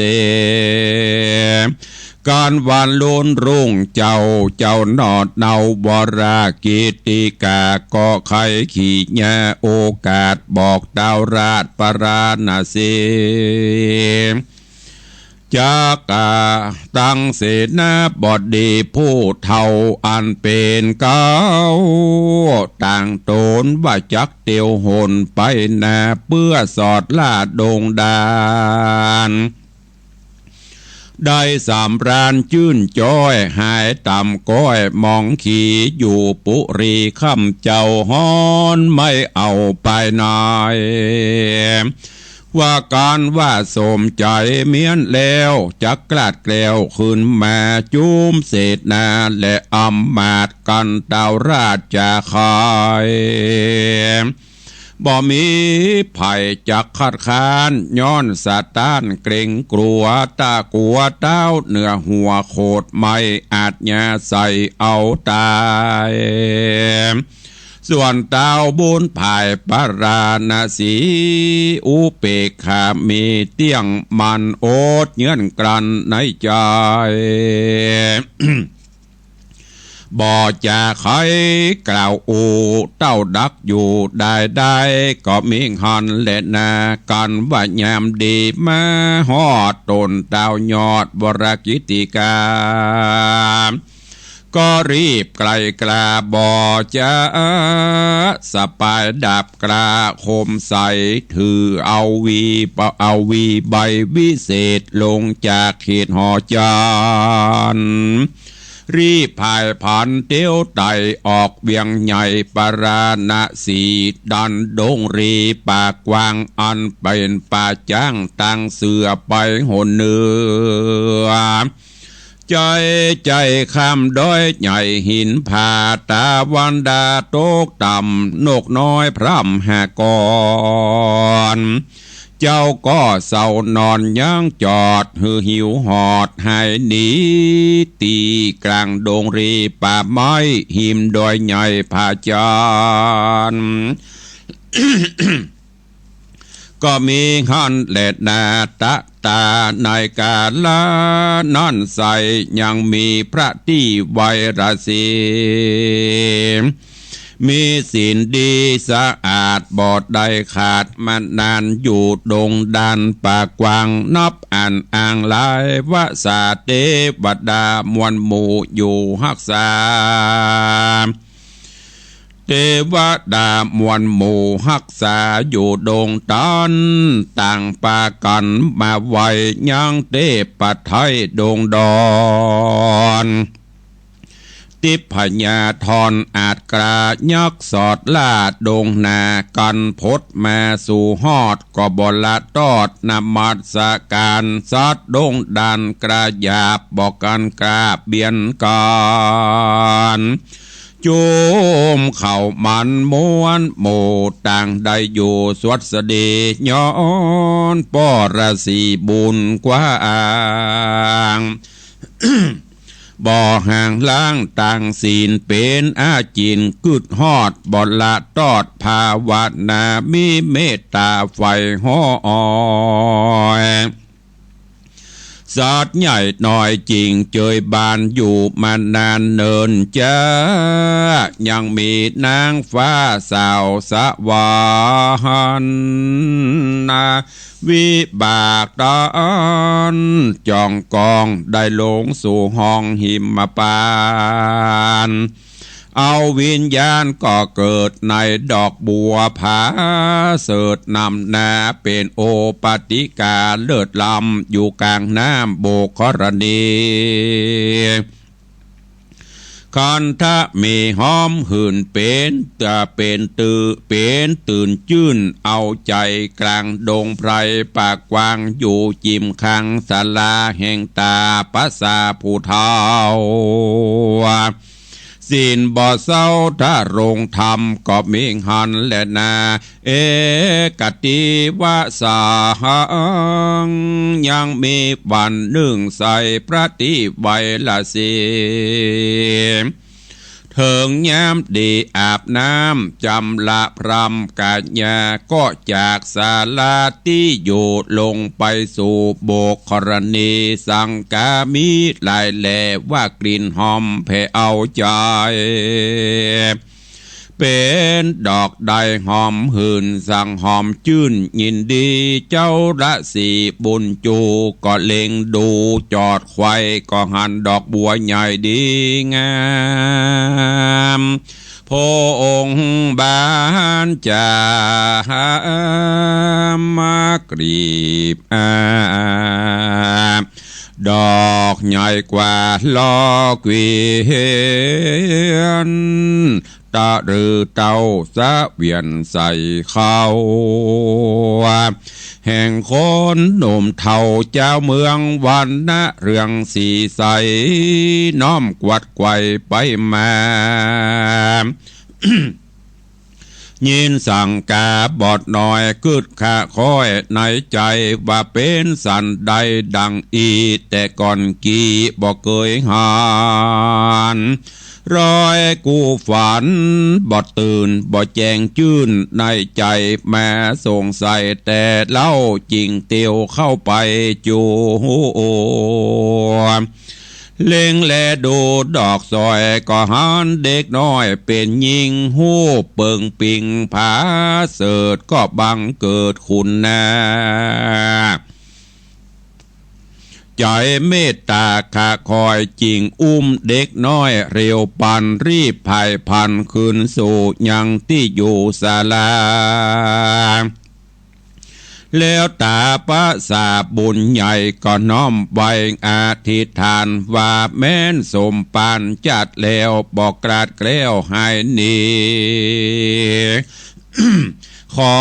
ก๋านวันลุนรุ่งเจ้า เจ้าหน่อเนา วรกิตติกา ก็ใค่ขี่ญาโอกาส บอกเต้าราชปาราณสี จักกะตังเสนาบดีผู้เฒ่าอันเป๋นเก๊า ต่างต๋นว่าจักเตียวหนไปนา เปื้อสอดล่าดงด่าน ได้สำราญจื้นจ้อย หายต่ำก้อยมองขี อยู่ปุรีค่ำเจ้าฮ้อน ไม่เอาไปไหน ว่าก๋านว่าสมใจ๋เมี้ยนแล้ว จักกลาดแกล้วคืนมา จุมเสนาและอำมาตย์ กันเต้าราชจะใค่ บ่มีใผจักคัดค้าน ย้อนสะต้านเกรงกั๋ว ตะกั๋วเต้าเหนือหัวโขดไม้ อาจญาใส่เอาต๋าย ส่วนเต้าบุญผายปาราณสี อุเปกขามีเตี้ยงมั่น อดเยื่อนกลั้นในใจ๋ บ่จะใค่กล่าวอู้ เต้าดักอยู่ได้ได้ ก็มีหั้นแลนา กันว่ายามดีมาฮอด ต๋นเต้ายอดวรกิตติกา ก็รีบไกลกล้า บ่จะสะปายดาบกล้าคมใส ถือเอาวี เอาวีใบวิเศษ ลงจากเขตหอจันทร์ รีบผายผันเตียวไต่ ออกเวียงใหญ่ปาราณสี ดันดงรีป่ากว้าง อันเป๋นป่าจ๊าง ตางเสือไปหนเหนือ ใจ๋ ใจ๋ข้ามดอยใหญ่หินผา ตะวันดาตกต่ำ นกน้อยพร่ำหากร เจ้าก็เซานอนยังจอด หื้อหิวหอดหายหนี ตี้กลางดงรีป่าไม้ หิมดอยใหญ่ผาจันทร์ ก็มีหั้นแลนา ตะตาในกาละนั้นไส้ ยังมีพระตี้ไวรสี มีศีลดีสะอาดบ่ได้ขาด มานานอยู่ดงด่านป่ากว้าง นับอันอ่างหลายวสา เตวดามวลหมู่อยู่ฮักษา เตวดามวลหมู่ฮักษาอยู่ดงตัน ต่างปากั๋นมาไหว้ยังเตพไทยดงดอน ทิพยาธรอาจกล้ายักษ์สอดล่าดงนา กั๋นผดมาสู่ฮอด ก็บ่ละตอดนมัสก๋าน สัตว์ดงด่านกล้าหยาบ บ่กั๋นกล้าเบียดกั๋น จุมเข้ามันมวลหมู่ ต่างได้อยู่สวัสดี ย้อนปรสีบุญกว้าง บ่ห่างล้างต่างศีล เป๋นอาจินกึดฮอด บ่ละตอดภาวนา มีเมตต๋าใฝ่ห้อย สัตว์ใหญ่น้อยจิ่งเจยบาน อยู่มานานเนินจ๊า ยังมีนางฟ้าสาวสวรรค์นา วิบากตันจองกอง ได้ลงสู่ห้องหิมปาน เอาวิญญาณก็เกิดในดอกบัวผาเสริฐนำหน้า เป๋นโอปติกาเลิศล้ำ อยู่ก๋างน้ำโบกขรณี คันธะมีหอมหื่น เป๋นตาเป๋นตื่น เป๋นตื่นจื้นเอาใจ๋ ก๋างดงไพรป่ากว้าง อยู่จิ่มข้างศาลาแห่งต๋า ประสาผู้เฒ่า ศีลบ่เศร้า ถ้ารงธรรมก็มีหั้นแลนา เอกติวสัง ยังมีวันนึ่งไส้พระตี้ไวรสี เถิงยามดีอาบน้ำจำระพรำก๋ายา ก็จากศาลาตี้อยู่ ลงไปสู่โบกขรณี สังฆามีหลายแล ว่ากลิ่นหอมแผ่เอาใจ๋ เป๋นดอกใดหอมหื่น สังหอมจื้นยินดี เจ้าราศีบุญจูก็เล็งดูจอดไขว่ ก็หันดอกบัวใหญ่ดีงาม พระองค์บานจ๋ามากลีบอาบ ดอกใหญ่กว่าลอเกวียน ตะรือเต้าสะเวียนใส่เข้า แห่งคนหนุ่มเฒ่าเจ้าเมือง วรรณะเรืองสีใส น้อมกวัดไขว่ไปมา ยินสังฆาบดีน้อย กึ๊ดคะคอยในใจ๋ ว่าเป๋นสันใดดังอี้ แต่ก่อนกี้บ่เกยหัน รอยกู้ฝัน บ่ตื่นบ่แจ้งจื้นในใจ๋ มาสงสัยแต่เล่า จิ่งเตียวเข้าไปจู เล็งแลดูดอกสร้อย ก็หันเด็กน้อยเป๋นญิง ฮูปเปิงปิ่งผาเสริฐ ก็บังเกิดคุณนา ใจ๋เมตต๋าคะคอย จิ่งอุ้มเด็กน้อยเร็วปัน รีบผายพลันคืนสู่ยังตี้อยู่ศาลา แล้วต๋าประสาบุญใหญ่ก็น้อมไหว้อธิษฐานว่า แม้นสมปานจัดแล้ว บ่กลาดแคล้วหายหนี ข ขอ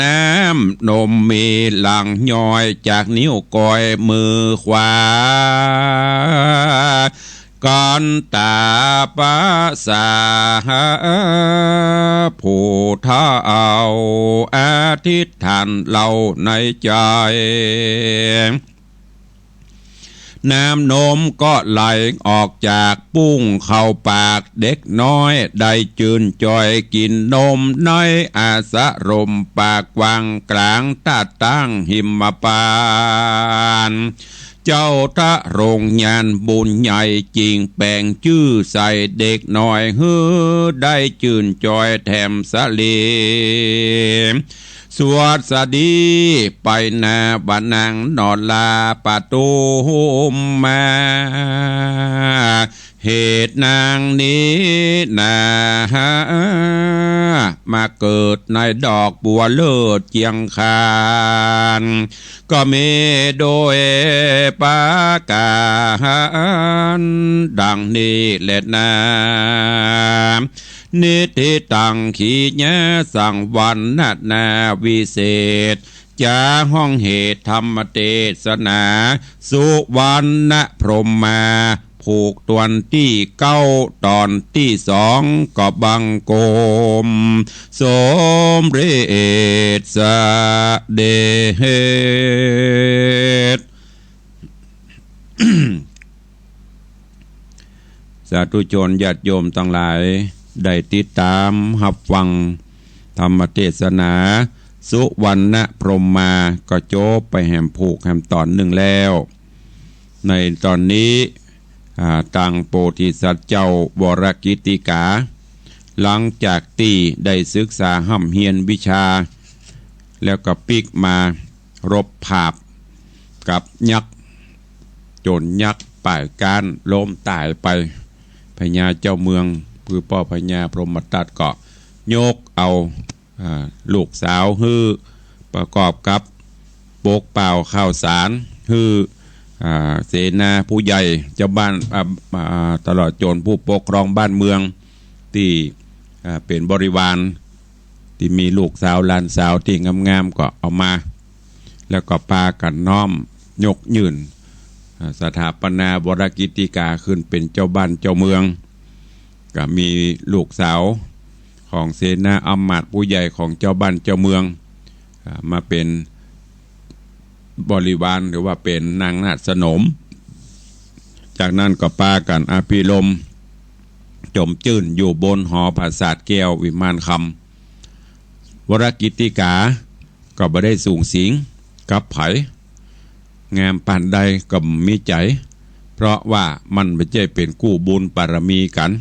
น้ำนมมีหลั่งย้อยจากนิ้วก้อยมือขวา กันตาปะสา ผู้เฒ่าอธิษฐานเล่าในใจ๋ น้ำนมก็ไหลออกจากปุ้งเข้าปาก เด็กน้อยได้จื่นจ่อยกิ๋นนมในอาสรมปากกว้างกลางตาดตั้งหิมพานต์ เจ้าทรงญาณบุญใหญ่จึ่งแป๋งจื้อใส่เด็กน้อยหื้อได้จื่นจ่อยแถมสะเหล สวัสดีไปนาบ่านางนอลาปะตูมมา เหตุนางนี้นา มาเกิดในดอกบัวเลิศเจียงคาน ก็มีโดยประก๋านดังนี้แลนา นิทธิตัง ขีณาสังวรณนาวิเศษ จะฮ้องเหตุธรรมเตสนา สุวรรณพรหมา ผูกต๋อนตี้เก้า ต๋อนตี้สอง ก็บังคมสมเร็จเสด็จ สาธุชนญาติโยมตังหลาย ได้ติดต๋ามฮับฟังธรรมเตสนา สุวรรณพรหมา ก็จบไปแหมผูกแหมต๋อนนึ่งแล้ว ในต๋อนนี้ อ่า ตังโพธิสัตว์เจ้าวรกิตติกา หลังจากตี้ได้ศึกษาฮ่ำเฮียนวิชา แล้วก็ปิ๊กมารบผาบกับยักษ์ จ๋นยักษ์ป่ายก๊านล้มต๋ายไป พญาเจ้าเมือง คือป้อพญาพรหมทัตก็ยกเอา อ่า ลูกสาวหื้อ ประกอบกับปกเป่าข้าวสารหื้อ อ่า เสนาผู้ใหญ่เจ้าบ้าน อ่า อ่า ตลอดจ๋นผู้ปกครองบ้านเมืองตี้ อ่า เป๋นบริวาร ตี้มีลูกสาวหลานสาวตี้งามๆ ก็เอามา แล้วก็ปากั๋นน้อมยกยื่น อ่า สถาปนาวรกิตติกาขึ้นเป๋นเจ้าบ้านเจ้าเมือง ก็มีลูกสาวของเสนาอำมาตย์ผู้ใหญ่ของเจ้าบ้านเจ้าเมือง อ่า มาเป๋นบริวารหรือว่าเป๋นนางนาฏสนม จากนั้นก็ปากั๋นอภิรมย์จมจื้นอยู่บนหอปราสาทแก้ววิมานคำ วรกิตติกา ก็บ่ได้สูงสิงกับใผ งามปานใดก็บ่มีใจ๋ เพราะว่ามันบ่ใจ้เป๋นกู้บุญบารมีกั๋น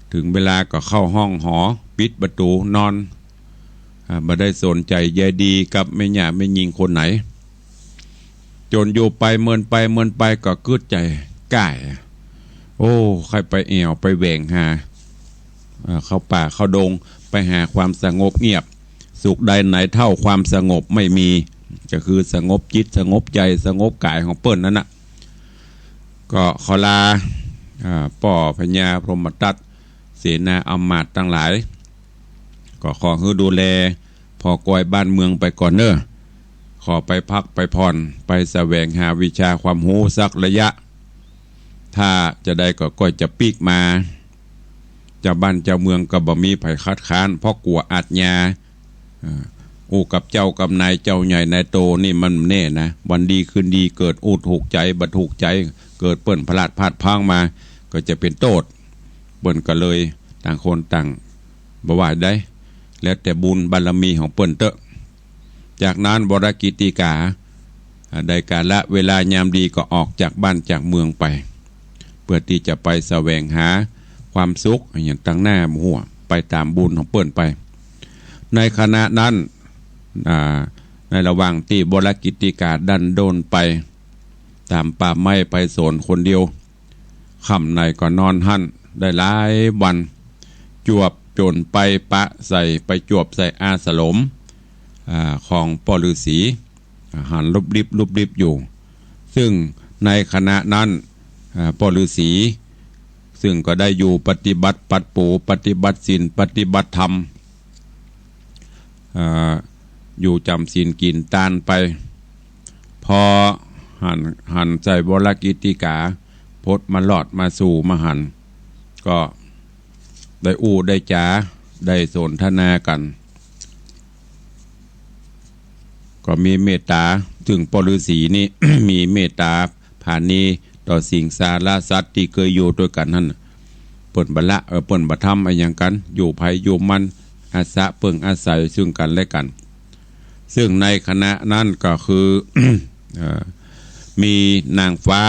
เถิงเวลาก็เข้าห้องหอ ปิดประตู๋นอน อ่า บ่ได้สนใจ๋ใยดีกับแม่หญ้าแม่ญิงคนไหน จ๋นอยู่ไปเมินไปเมินไปก็กึ๊ดใจ๋ก้าย โอ้ ใค่ไปแอ่วไปแหว่งหา เอ่อ เข้าป่าเข้าดง ไปหาความสงบเงียบ สุขใดไหนเท่าความสงบไม่มี ก็คือสงบจิตสงบใจ๋สงบก๋ายของเปิ้นนั้นน่ะ ก็ขอลา อ่า ป้อพญาพรหมทัต เสนาอำมาตย์ตังหลาย ก็ขอหื้อดูแลผ่อกอยบ้านเมืองไปก่อนเน่อ ขอไปพักไปผ่อน ไปแสวงหาวิชาความฮู้สักระยะ ถ้าจาใดก็ ก็จะปิ๊กมา เจ้าบ้านเจ้าเมืองก็บ่มีใผคัดค้าน เพราะกั๋วอาชญา อ่า อู้กับเจ้ากับนาย เจ้าใหญ่นายโตนี่มันแน่นะ วันดีคืนดีเกิดอู้ถูกใจ๋บ่ถูกใจ๋ เกิดเปิ้นพลาดพลาดพลั้งมา ก็จะเป๋นโต้ษ เปิ้นก็เลยต่างคนต่างบ่ว่าใด แล้วแต่บุญบารมีของเปิ้นเต๊อะ จากนั้นวรกิตติกา อ่า ได้กาละเวลายามดีก็ออกจากบ้านจากเมืองไป เพื่อตี้จะไปแสวงหาความสุขอะหยังตังหน้าบ่ฮู้ ไปต๋ามบุญของเปิ้นไป ในขณะนั้น อ่า ในระหว่างตี้วรกิตติกาดั้นด้นไปต๋ามป่าไม้ไปสนคนเดียว ค่ำไหนก็นอนหั้นได้หลายวัน จวบจ๋นไปปะใส่ ไปจวบใส่อาสรม อ่า ของป้อฤๅษี อ่า หันลุบลิบลุบลิบอยู่ ซึ่งในขณะนั้น อ่า ป้อฤๅษี ซึ่งก็ได้อยู่ปฏิบัติปัดปู๋ ปฏิบัติศีล ปฏิบัติธรรม เอ่อ อยู่จ๋ำศีลกิ๋นตานไป พอหัน หันใส่วรกิตติกา พดมาลอดมาสู่มาหัน ก็ได้อู้ได้จ๋า ได้สนทนากั๋น ก็มีเมตต๋า ซึ่งป้อฤๅษีนี่ มีเมตต๋าผาณีต่อสิงสารสัตว์ตี้เกยอยู่ตวยกั๋นหั้น เปิ้นบ่ละ เออ เปิ้นบ่ทำอะหยังกั๋น อยู่ใผอยู่มัน อาศัยเปิ้งอาศัยซึ่งกั๋นและกั๋น ซึ่งในขณะนั้นก็คือ เอ่อ มีนางฟ้า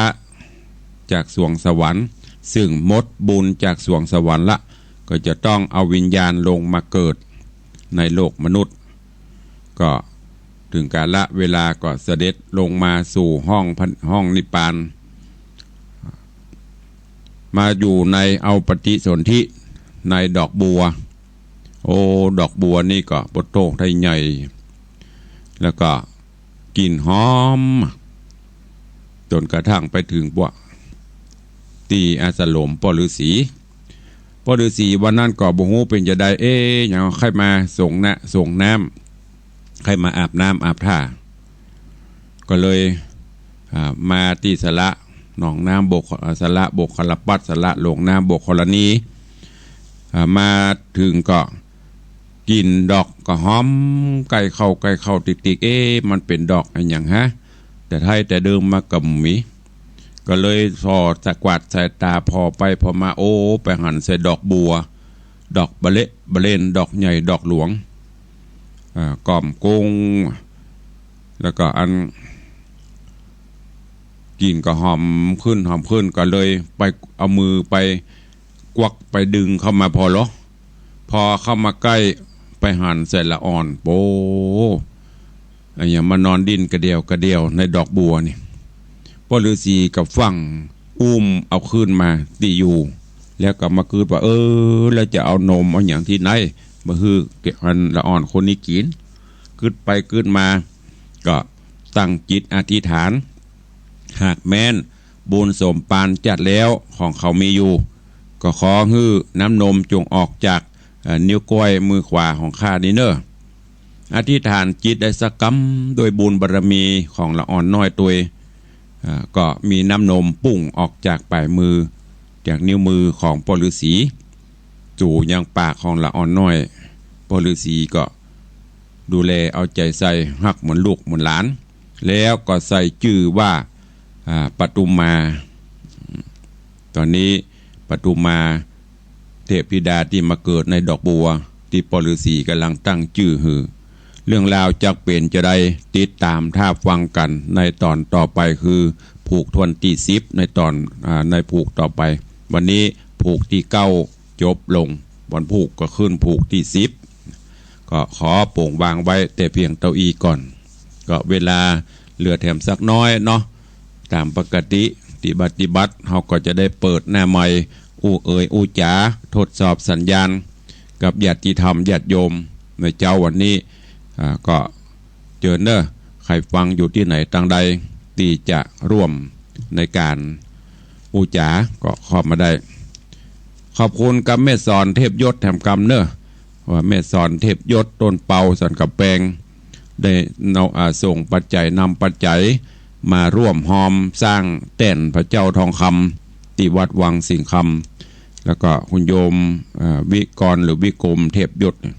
จากสวงสวรรค์ ซึ่งหมดบุญจากสวงสวรรค์ละ ก็จะต้องเอาวิญญาณลงมาเกิดในโลกมนุษย์ ก็เถิงกาละเวลาก็เสด็จลงมาสู่ห้องพัน ห้องนิพพาน มาอยู่ใน เอาปฏิสนธิในดอกบัว โอ้ ดอกบัวนี่ก็ปะโต๊ะไท้ใหญ่ แล้วก็กลิ่นหอม จ๋นกระทั่งไปเถิงปะ ตี้อาสมป้อฤๅษี ป้อฤๅษีวันนั้นก็บ่ฮู้เป๋นจาใด เอ๊ะ หยัง ใค่มาสรงน้ำ สรงน้ำ ใค่มาอาบน้ำอาบท่า ก็เลย อ่า มาตี้สระหนองน้ำบก อ่า สระบกคลปัต สระหลวงน้ำบกคลนี อ่า มาเถิงก็กลิ่นดอกก็หอมใก้เข้าใก้เข้าติ๊กๆ เอ๊ะ มันเป๋นดอกอะหยังฮะ แต่ไท้แต่เดิมมาก็บ่มี ก็เลยส่องสะกวาดสายต๋าผ่อไปผ่อมา โอ้ ไปหันใส่ดอกบัว ดอกบะเละบะเลน ดอกใหญ่ดอกหลวง อ่า ก้อมกุ้ง แล้วก็อัน กลิ่นก็หอมขึ้นหอมขึ้น ก็เลยไปเอามือไปกวักไปดึงเข้ามาผ่อลอ พอเข้ามาใก้ไปหันใส่ละอ่อน โอ้ อะหยังมานอนดิ้นกระเดี่ยวกระเดี่ยวในดอกบัวนี่ ป้อฤๅษีก็ฟั่งอุ้มเอาคืนมาตี้อยู่ แล้วก็มากึ๊ดว่า เออ แล้วจะเอานมเอาหยังตี้ไหนมาหื้ออันละอ่อนคนนี้กิ๋น กึ๊ดไปกึ๊ดมา ก็ตั้งจิตอธิษฐาน หากแม้นบุญสมปานจัดแล้วของเขามีอยู่ ก็ขอหื้อน้ำนมจงออกจาก เอ่อ นิ้วก้อยมือขวาของข้านี้เน่อ อธิษฐานจิตได้สักกำ ด้วยบุญบารมีของละอ่อนน้อยตวย เอ่อ ก็มีน้ำนมปุ้งออกจากป๋ายมือ จากนิ้วมือของป้อฤๅษี สู่ยังปากของละอ่อนน้อย ป้อฤๅษีก็ดูแลเอาใจ๋ใส่ ฮักเหมือนลูกเหมือนหลาน แล้วก็ใส่จื้อว่า อ่า ปทุมมา ต๋อนนี้ปทุมมา เทพธิดาตี้มาเกิดในดอกบัว ตี้ป้อฤๅษีก่ำลังตั้งจื้อหื้อ เรื่องราวจักเป๋นจาใด ติดต๋ามถ้าฟังกั๋นในต๋อนต่อไป คือผูกถ้วนตี้สิบ ในต๋อน อ่า ในผูกต่อไป วันนี้ผูกตี้เก้า จบลง วันพูกก็ขึ้นผูกตี้สิบ ก็ขอโป่งวางไว้แต่เพียงเต้าอี้ก่อน ก็เวลาเหลือแถมสักน้อยเนาะ ต๋ามปกติตี้ปฏิบัติ เฮาก็จะได้เปิดหน้าไมค์ อู้เอ่ยอู้จ๋า ทดสอบสัญญาณ กับญาติธรรมญาติโยมในเจ๊าวันนี้ อ่า ก็เจิญเน่อ ใผฟังอยู่ตี้ไหนตางใด ตี้จะร่วมในก๋านอู้จ๋า ก็เข้ามาได้ ขอบคุณกับแม่สอนเทพยศแถมกำเน่อ ว่าแม่สอนเทพยศ ต้นเปา สันกำแปง ได้เอา อ่า ส่งปัจจัย นำปัจจัยมาร่วมฮอมสร้างแต้นพระเจ้าทองคำตี้วัดวังสิงห์คำ แล้วก็คุณโยม อ่า วิกรหรือวิกรมเทพยศเนี่ย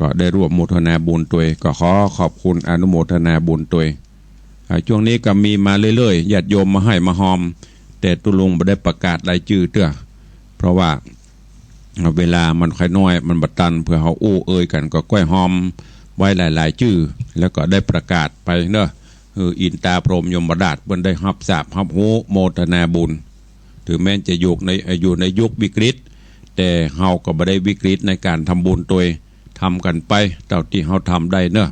ก็ได้ร่วมโมทนาบุญตวย ก็ขอขอบคุณอนุโมทนาบุญตวย อ่า ช่วงนี้ก็มีมาเรื่อยๆ ญาติโยมมาหื้อมาฮอม แต่ตุ๊ลุงบ่ได้ประกาศรายจื้อเตื้อ เพราะว่าเวลามันค่อยน้อย มันบ่ตัน เปื้อเฮาอู้เอ่ยกั๋น ก็ก้อยฮอมไว้หลายๆ จื้อ แล้วก็ได้ประกาศไปเนาะ คืออินตาพรหมยมราชเปิ้นได้ฮับทราบฮับฮู้โมทนาบุญ ถึงแม้จะอยู่ใน อยู่ในยุควิกฤต แต่เฮาก็บ่ได้วิกฤตในก๋านทำบุญตวย ทำกั๋นไปเต้าตี้เฮาทำได้เนาะ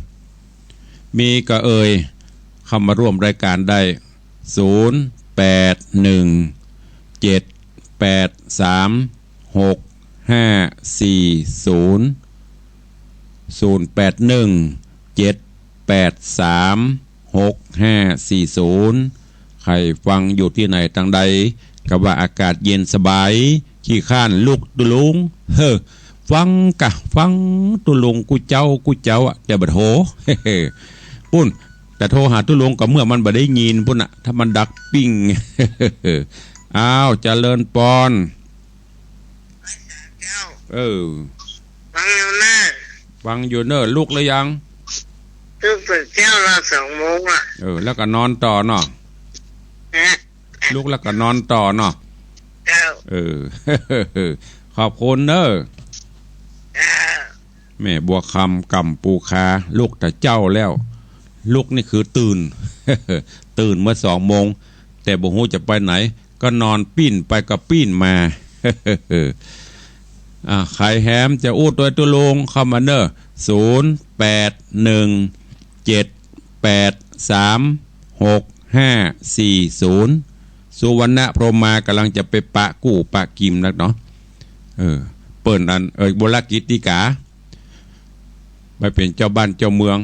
มีก็เอ่ย เข้ามาร่วมรายก๋านได้ ศูนย์ แปด หนึ่ง เจ็ด แปด สาม หก ห้า สี่ ศูนย์ ศูนย์ แปด หนึ่ง เจ็ด แปด สาม หก ห้า สี่ ศูนย์ ใผฟังอยู่ตี้ไหนตางใด ก็ว่าอากาศเย็นสบาย ขี้คร้านลุกตุ๊ลุง เฮ้อ ฟังกะฟังตุ๊ลุงกู้เจ๊ากู้เจ๊าอะ แต่บ่โทร ปุ้น แต่โทรหาตุ๊ลุงก็เมื่อมันบ่ได้ยินปุ้นน่ะ ถ้ามันดักปิ้ง อ้าว เจริญปอน เจ้า เออ ฟังอยู่เน่อ ฟังอยู่เน่อ ลุกหรือยัง ลุกแต่เจ๊าละ สองโมงอะ เออ แล้วก็นอนต่อเนาะ ฮะ ลุกแล้วก็นอนต่อเนาะ เจ้า เออ ขอบคุณเน่อ เจ้า แม่บัวคำ ก่ำปูคา ลุกแต่เจ๊าแล้ว ลุกนี่คือตื่น ตื่นเมื่อสองโมง แต่บ่ฮู้จะไปไหน ก็นอนปิ้นไปก็ปิ้นมา อ่า ใผแหมจะอู้ตวยตุ๊ลุงเข้ามาเน่อ ศูนย์แปดหนึ่งเจ็ดแปดสามหกห้าสี่ศูนย์ สุวรรณพรหมากำลังจะไปปะกู้ปะกิมนักเนาะ เออ เปิ้นอัน เออ บุรกิจติกา ไปเป๋นเจ้าบ้านเจ้าเมือง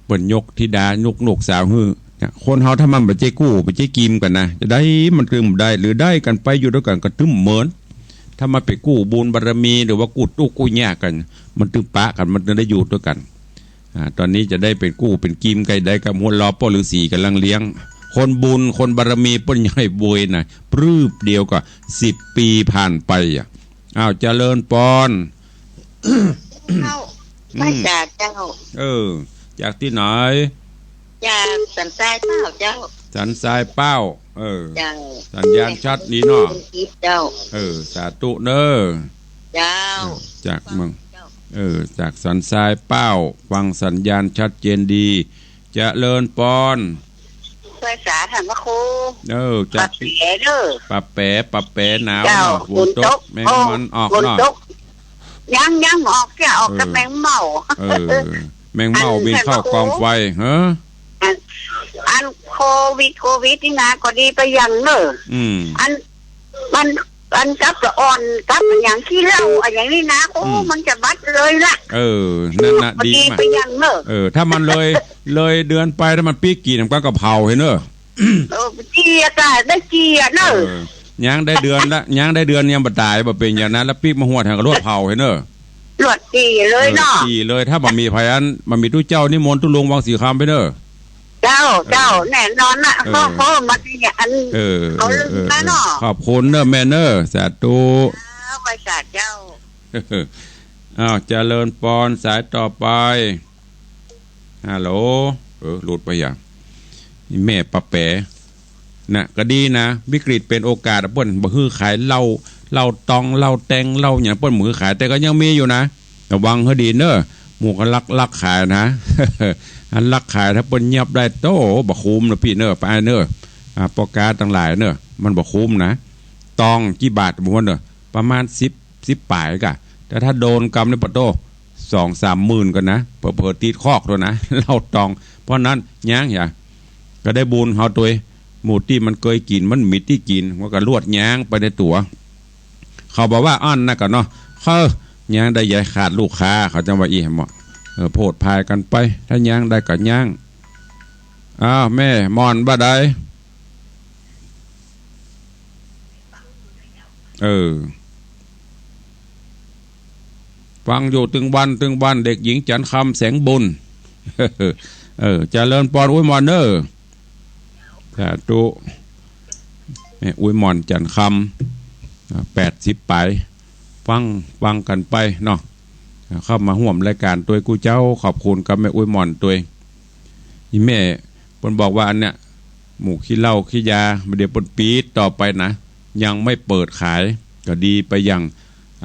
เปิ้นยกธิดา ยกลูกสาวหื้อ เนี่ย คนเฮาถ้ามันบ่ใจ้กู้ บ่ใจ้กิมกั๋นนะ จะใดมันตึงบ่ได้ หรือใดกั๋นไปอยู่ตวยกั๋นก็ตึงเหมิน ถ้ามันไปกู้บุญบารมี หรือว่ากู้ตุ๊กข์กู้ยากกั๋น มันตึงปะกั๋น มันตึงได้อยู่ตวยกั๋น อ่า ต๋อนนี้จะได้เป๋นกู้เป๋นกิมกั๋นได้ ก็หัวลอป้อฤๅษีก่ำลังเลี้ยง คนบุญคนบารมีเปิ้นใหญ่บวยนะ ปรื๊บเดียวก็สิบปี๋ผ่านไปอะ อ้าว เจริญปอน เจ้า อืม พระอาจารย์เจ้า เออ จากตี้ไหน จากสันทรายเป้าเจ้า สันทรายเป้า เออ เจ้า สัญญาณชัดดีเนาะ เจ้า เออ สาธุเน่อ เจ้า เออ จากเมือง เจ้า เออ จากสันทรายเป้า ฟังสัญญาณชัดเจนดี เจริญปอน ภาษาธรรมครู เออ จาก ปะแป๋เน่อ ปะแป๋ ปะแป๋หนาว เจ้า เนาะ ฝนตก ฝนตก แมงมันออก ฝน เนาะ ตก ยัง ยังออก จะออกกับ เออ แมงเม่า เออ แมงเม่า อัน บินเข้ากองไฟ ฮะ อัน อันโควิด โควิดนี่นะ ก็ดีไปอย่างเน่อ อืม อัน มัน อันกับละอ่อน กับอย่างขี้เหล้า อันอย่างนี้นะ โอ้ อืม มันจะบัดเลยละ เออ นั่นน่ะ ก็ดี ดีมาก ไปอย่างเน่อ เออ ถ้ามันเลย เลยเดือนไป ถ้ามันปิ๊กกี่ มันก็เผาหั้นเน่อ เออ เจียกะ ได้เจียเน่อ เออ ยังได้เดือนละ ยังได้เดือนยังบ่ต๋าย บ่เป๋นอย่างนั้น แล้วปิ๊กมาฮวดหันก็ลวกเผาหั้นเน่อ ลวกจีเลยเนาะ เออ จีเลย ถ้าบ่มีไผอัน บ่มีตุ๊เจ้านิมนต์ตุ๊ลุงวังสีคำไปเน่อ เจ้า เออ เจ้า แน่นอนนะ เออ เพราะ เพราะมันอย่างอัน เออ เขาลืม เออ มาเนาะ เออ ขอบคุณเน่อแม่เน่อ สาธุ เจ้า ไหว้สาเจ้า อ้าว เจริญปอน สายต่อไป ฮัลโหล เออ หลุดไปอย่าง นี่แม่ปะแป๋ น่ะ ก็ดีนะ วิกฤตเป๋นโอกาสอะ เปิ้นบ่หื้อขายเหล้า เหล้าตอง เหล้าแตง เหล้าหยัง เปิ้นบ่หื้อขาย แต่ก็ยังมีอยู่นะ ระวังหื้อดีเน่อ หมู่ก็ลัก ลักขายนะ อันลักขาย ถ้าเปิ้นเยียบได้ โต้ บ่คุ้มเน่อปี้เน่อ ป้าเน่อ อ่า ป้อก๊าตังหลายเน่อ มันบ่คุ้มนะ ตองกี่บาทบ่ฮู้เน่อ ประมาณสิบ สิบป๋ายก่ะ แต่ถ้าโดนกำนี่ปะโต้ สองสามหมื่นก่อนนะ เผลอๆ ติดคอกโดนนะ เหล้าตอง เพราะนั้นย้างอย่า ก็ได้บุญเฮาตวย หมู่ตี้มันเกยกิ๋น มันมีตี้กิ๋น มันก็ลวดย้างไปในตั๋ว เขาบอกว่าอั้นนะก่ะเนาะ เฮ้อ ย้างได้อย่าขาดลูกค้า เขาจังว่าอี้แหมเนาะ เออ โผดผายกั๋นไป ถ้าย้างได้ก็ย้าง อ้าว แม่ม่อนบ่าใด เออ ฟังอยู่ตึงวันตึงวัน เด็กหญิงจันทร์คำ แสงบุญ เออ เจริญปอน อุ๊ยม่อนเน่อ สาธุ แม่อุ๊ยม่อน จันทร์คำ อ่า แปดสิบป๋าย ฟัง ฟังกั๋นไปเนาะ อ่า เข้ามาฮ่วมรายก๋านตวยกู้เจ้า ขอบคุณกับแม่อุ๊ยม่อนตวย นี่แม่ เปิ้นบอกว่าอันเนี้ย หมู่ขี้เหล้าขี้ยา บ่าเดี๋ยวเปิ้นปิดต่อไปนะ ยังไม่เปิดขาย ก็ดีไปอย่าง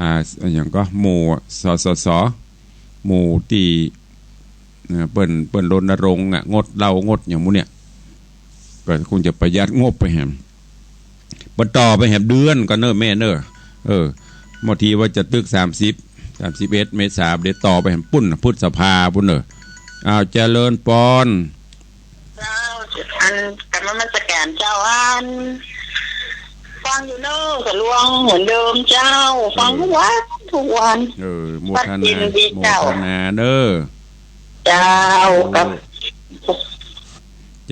อ่า อย่างก็หมู่ สสส หมู่ตี้ เอ่อ เปิ้น เปิ้นรณรงค์อะ งดเหล้า งดอย่างหมู่เนี่ย ก็คงจะประหยัดงบไปแหม เปิ้นต่อไปแหมเดือนก่อนเน่อแม่เน่อ เออ บางทีว่าจะตึกสามสิบ สามสิบเอ็ด เมษา เดี๋ยวต่อไปแหมปุ้น พฤษภาปุ้นเน่อ อ้าว เจริญปอน เจ้า อันกราบนมัสก๋านเจ้า อัน ฟังอยู่เน่อ สะลวงเหมือนเดิมเจ้า ฟังทุกวัน เออ ทุกวัน เออ โมทนา ชัดเจนดีเจ้า โมทนาเน่อ เจ้า ครับ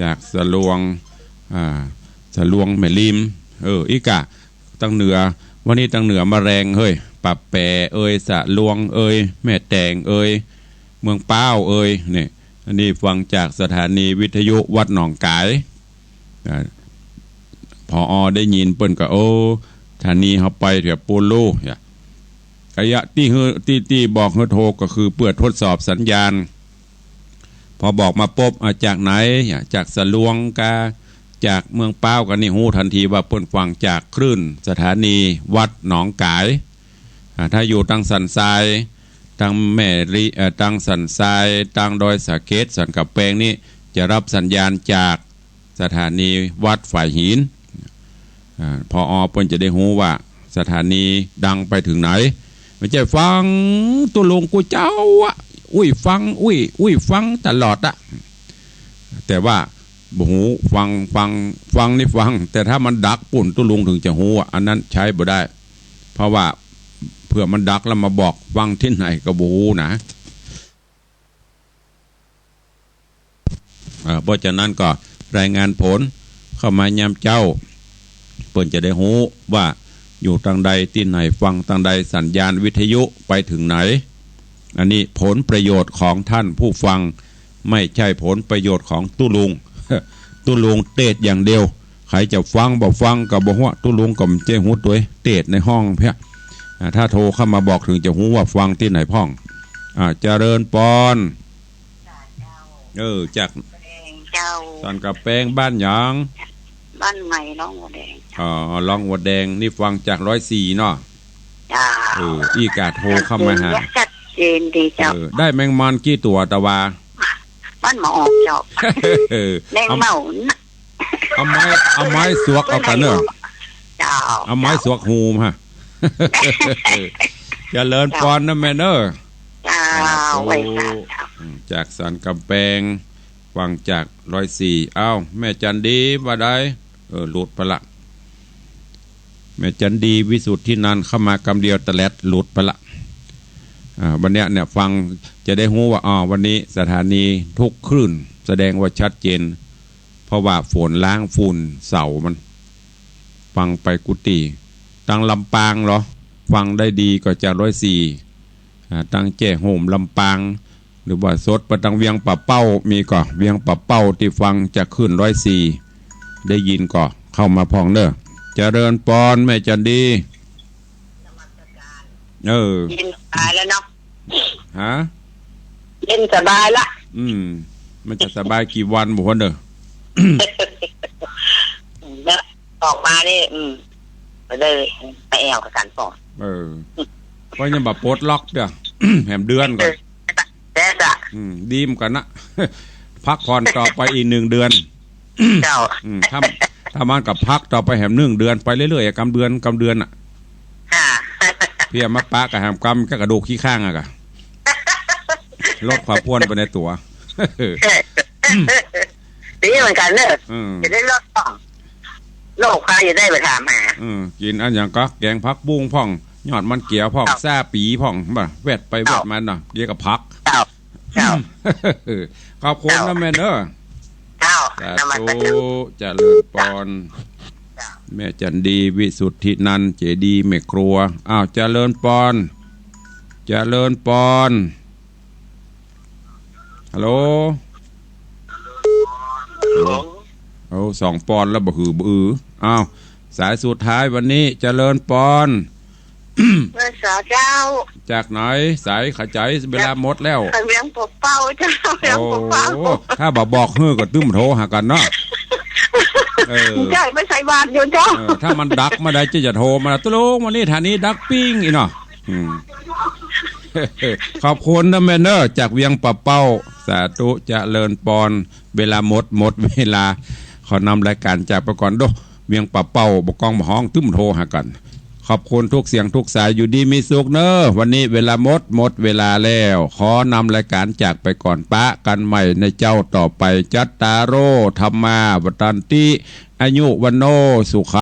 จากสะลวง อ่า สะลวงแม่ริม เออ อีกะ ตังเหนือ วันนี้ตังเหนือมาแรงเฮ้ย ป่าแป๋เอย สะลวงเอย แม่แตงเอย เมืองป๊าวเอย เนี่ย อันนี้ฟังจากสถานีวิทยุวัดหนองก๋าย อ่า ผอ.ได้ยินเปิ้นก็ โอ้ สถานีเฮาไปแถวปูนลู่ เนี่ย ระยะตี้หื้อ ตี้ ตี้บอกหื้อโทรก็คือเปื้อทดสอบสัญญาณ พอบอกมาปุ๊บ อ่ะ จากไหน อ่ะ จากสะลวงกา จากเมืองป๊าวกา นี่ฮู้ตันทีว่าเปิ้นฟังจากคลื่นสถานีวัดหนองก๋าย อ่ะ ถ้าอยู่ตางสันทราย ตางแม่ริ เอ่อ ตางสันทราย ตางดอยสะเก็ด สันกำแปงนี่ จะรับสัญญาณจากสถานีวัดฝายหิน อ่า ผอ.เปิ้นจะได้ฮู้ว่าสถานีดังไปเถิงไหน บ่ใจ้ฟังตุ๊ลุงกู้เจ้าอะ อุ้ยฟัง อุ้ย อุ้ยฟังตลอดอะ แต่ว่าบ่ฮู้ ฟัง ฟัง ฟังนี่ฟัง แต่ถ้ามันดักปู้นตุ๊ลุงเถิงจะฮู้อะ อันนั้นใจ๊บ่ได้ เพราะว่าเผื่อมันดักแล้วมาบอกฟังตี้ไหนก็บ่ฮู้นะ เอ่อ เพราะฉะนั้นก็รายงานผลเข้ามายามเจ๊า เปิ้นจะได้ฮู้ว่าอยู่ตางใดตี้ไหน ฟังตางใด สัญญาณวิทยุไปเถิงไหน อันนี้ผลประโยชน์ของท่านผู้ฟัง ไม่ใจ้ผลประโยชน์ของตุ๊ลุง ตุ๊ลุงเตศน์อย่างเดียว ใผจะฟังบ่ฟังก็บ่ฮู้ ตุ๊ลุงก็บ่ใจ้ฮู้ตวย เตศน์ในห้องเพียง อ่า ถ้าโทรเข้ามาบอกเถิงจะฮู้ว่าฟังตี้ไหนพ่อง อ่า เจริญปอน เออ จาก เจ้า สันกำแปง บ้านหยัง บ้านใหม่ร่องหัวแดง อ๋อ ร่องหัวแดง นี่ฟังจากร้อยสี่เนาะ เจ้า เออ อี้กาโทรเข้ามาหา ชัดเจนดีเจ้า เออ ได้แมงมันกี่ตั๋วตะวา มันบ่ออกเจ้า เออ แมงเม่านะ เอาไม้ เอาไม้สวกเอากั๋นเน่อ เจ้า เอาไม้สวกหูมฮะ เจริญปอนนะแม่เน่อ เจ้า สาธุ ไหว้สาเจ้า อืม จากสันกำแปง ฟังจากร้อยสี่ อ้าว แม่จันดีว่าใด เออ หลุดไปละ แม่จันดีวิสุทธินันท์เข้ามากำเดียวตะแลดหลุดไปละ อ่า วันเนี้ยเนี่ยฟังจะได้ฮู้ว่า อ๋อ วันนี้สถานีทุกคลื่นแสดงว่าชัดเจน เพราะว่าฝนล้างฝุ่นเสามัน ฟังไปกู้ตี้ ตางลำปางเหรอ ฟังได้ดีก็จากร้อยสี่ อ่า ตางแจ้โฮมลำปาง หรือว่าสดไปตางเวียงป่าเป้า มีก่อ เวียงป่าเป้าตี้ฟังจากคลื่นร้อยสี่ ได้ยินก่อ เข้ามาพ่องเน่อ เจริญปอนแม่จันดี เออ เย็นสบายแล้วเนาะ ฮะ เย็นสบายละ อืม มันจะสบายกี่วันบ่ฮู้เน่อ แล้วออกมานี่ อืม ก็เลยมาแอ่วกับสันปอน เออ เพราะยังบ่ปลดล็อกเตื้อ แหมเดือนก่อน เออ แต่จ้ะ อืม ดีเหมือนกั๋นนะ พักผ่อนต่อไปอีกหนึ่งเดือน เจ้า อืม ถ้า ถ้ามันก็พักต่อไปแหมหนึ่งเดือน ไปเรื่อยๆอะ กำเดือน กำเดือนน่ะ ค่ะ เพียมาปะกับแหมกำก็กระดูกขี้ข้างอะกะ ลดความอ้วนไปในตั๋ว ดีเหมือนกั๋นเน่อ อืม จะได้ลดความ โรคภัยจะได้บ่ถามหา อืม กิ๋นอันหยังก็แกงผักบุ้งพ่อง ยอดมันเกี่ยวพ่อง เจ้า ซ่าปี๋พ่อง บ่า แวดไปแวดมาเนาะ เดี๋ยวก็ผัก เจ้า เจ้า ขอบคุณนะแม่เน่อ เจ้า สาธุ นมัสการ เจริญปอน เจ้า แม่จันดี วิสุทธินันท์ เจดีย์แม่ครัว อ้าว เจริญปอน เจริญปอน ฮัลโหล ฮัลโหล โอ้ สองปอนแล้วบ่หือบ่อือ อ้าว สายสุดท้ายวันนี้ เจริญปอน เมื่อสาวเจ้า จากไหน สายขจาย เวลาหมดแล้ว จากเวียงป่าเป้าเจ้า เวียงป่าเป้า โอ้ ถ้าบ่บอกหื้อก็ตึ้มโทรหากั๋นเนาะ เออ ใจ้ ไม่ใช่บ้านอยู่เจ้า เออ ถ้ามันดักมาได้จะ จะโทรมา ตุ๊ลุง วันนี้สถานีดักปิ้งอี้เนาะ อืม ขอบคุณนะแม่เน่อ จากเวียงป่าเป้า สาธุ เจริญปอน เวลาหมด หมดเวลา ขอนำรายก๋านจากไปก่อนเด้อ เวียงป่าเป้า บ่ก้องบ่ฮ้อง ตึ้มโทรหากั๋น ขอบคุณทุกเสียงทุกสาย อยู่ดีมีสุขเน่อ วันนี้เวลาหมด หมดเวลาแล้ว ขอนำรายก๋านจากไปก่อน ปะกั๋นใหม่ในเจ๊าต่อไป จัตตาโร ธัมมา วัฑฒันติ อายุ วัณโณ สุขัง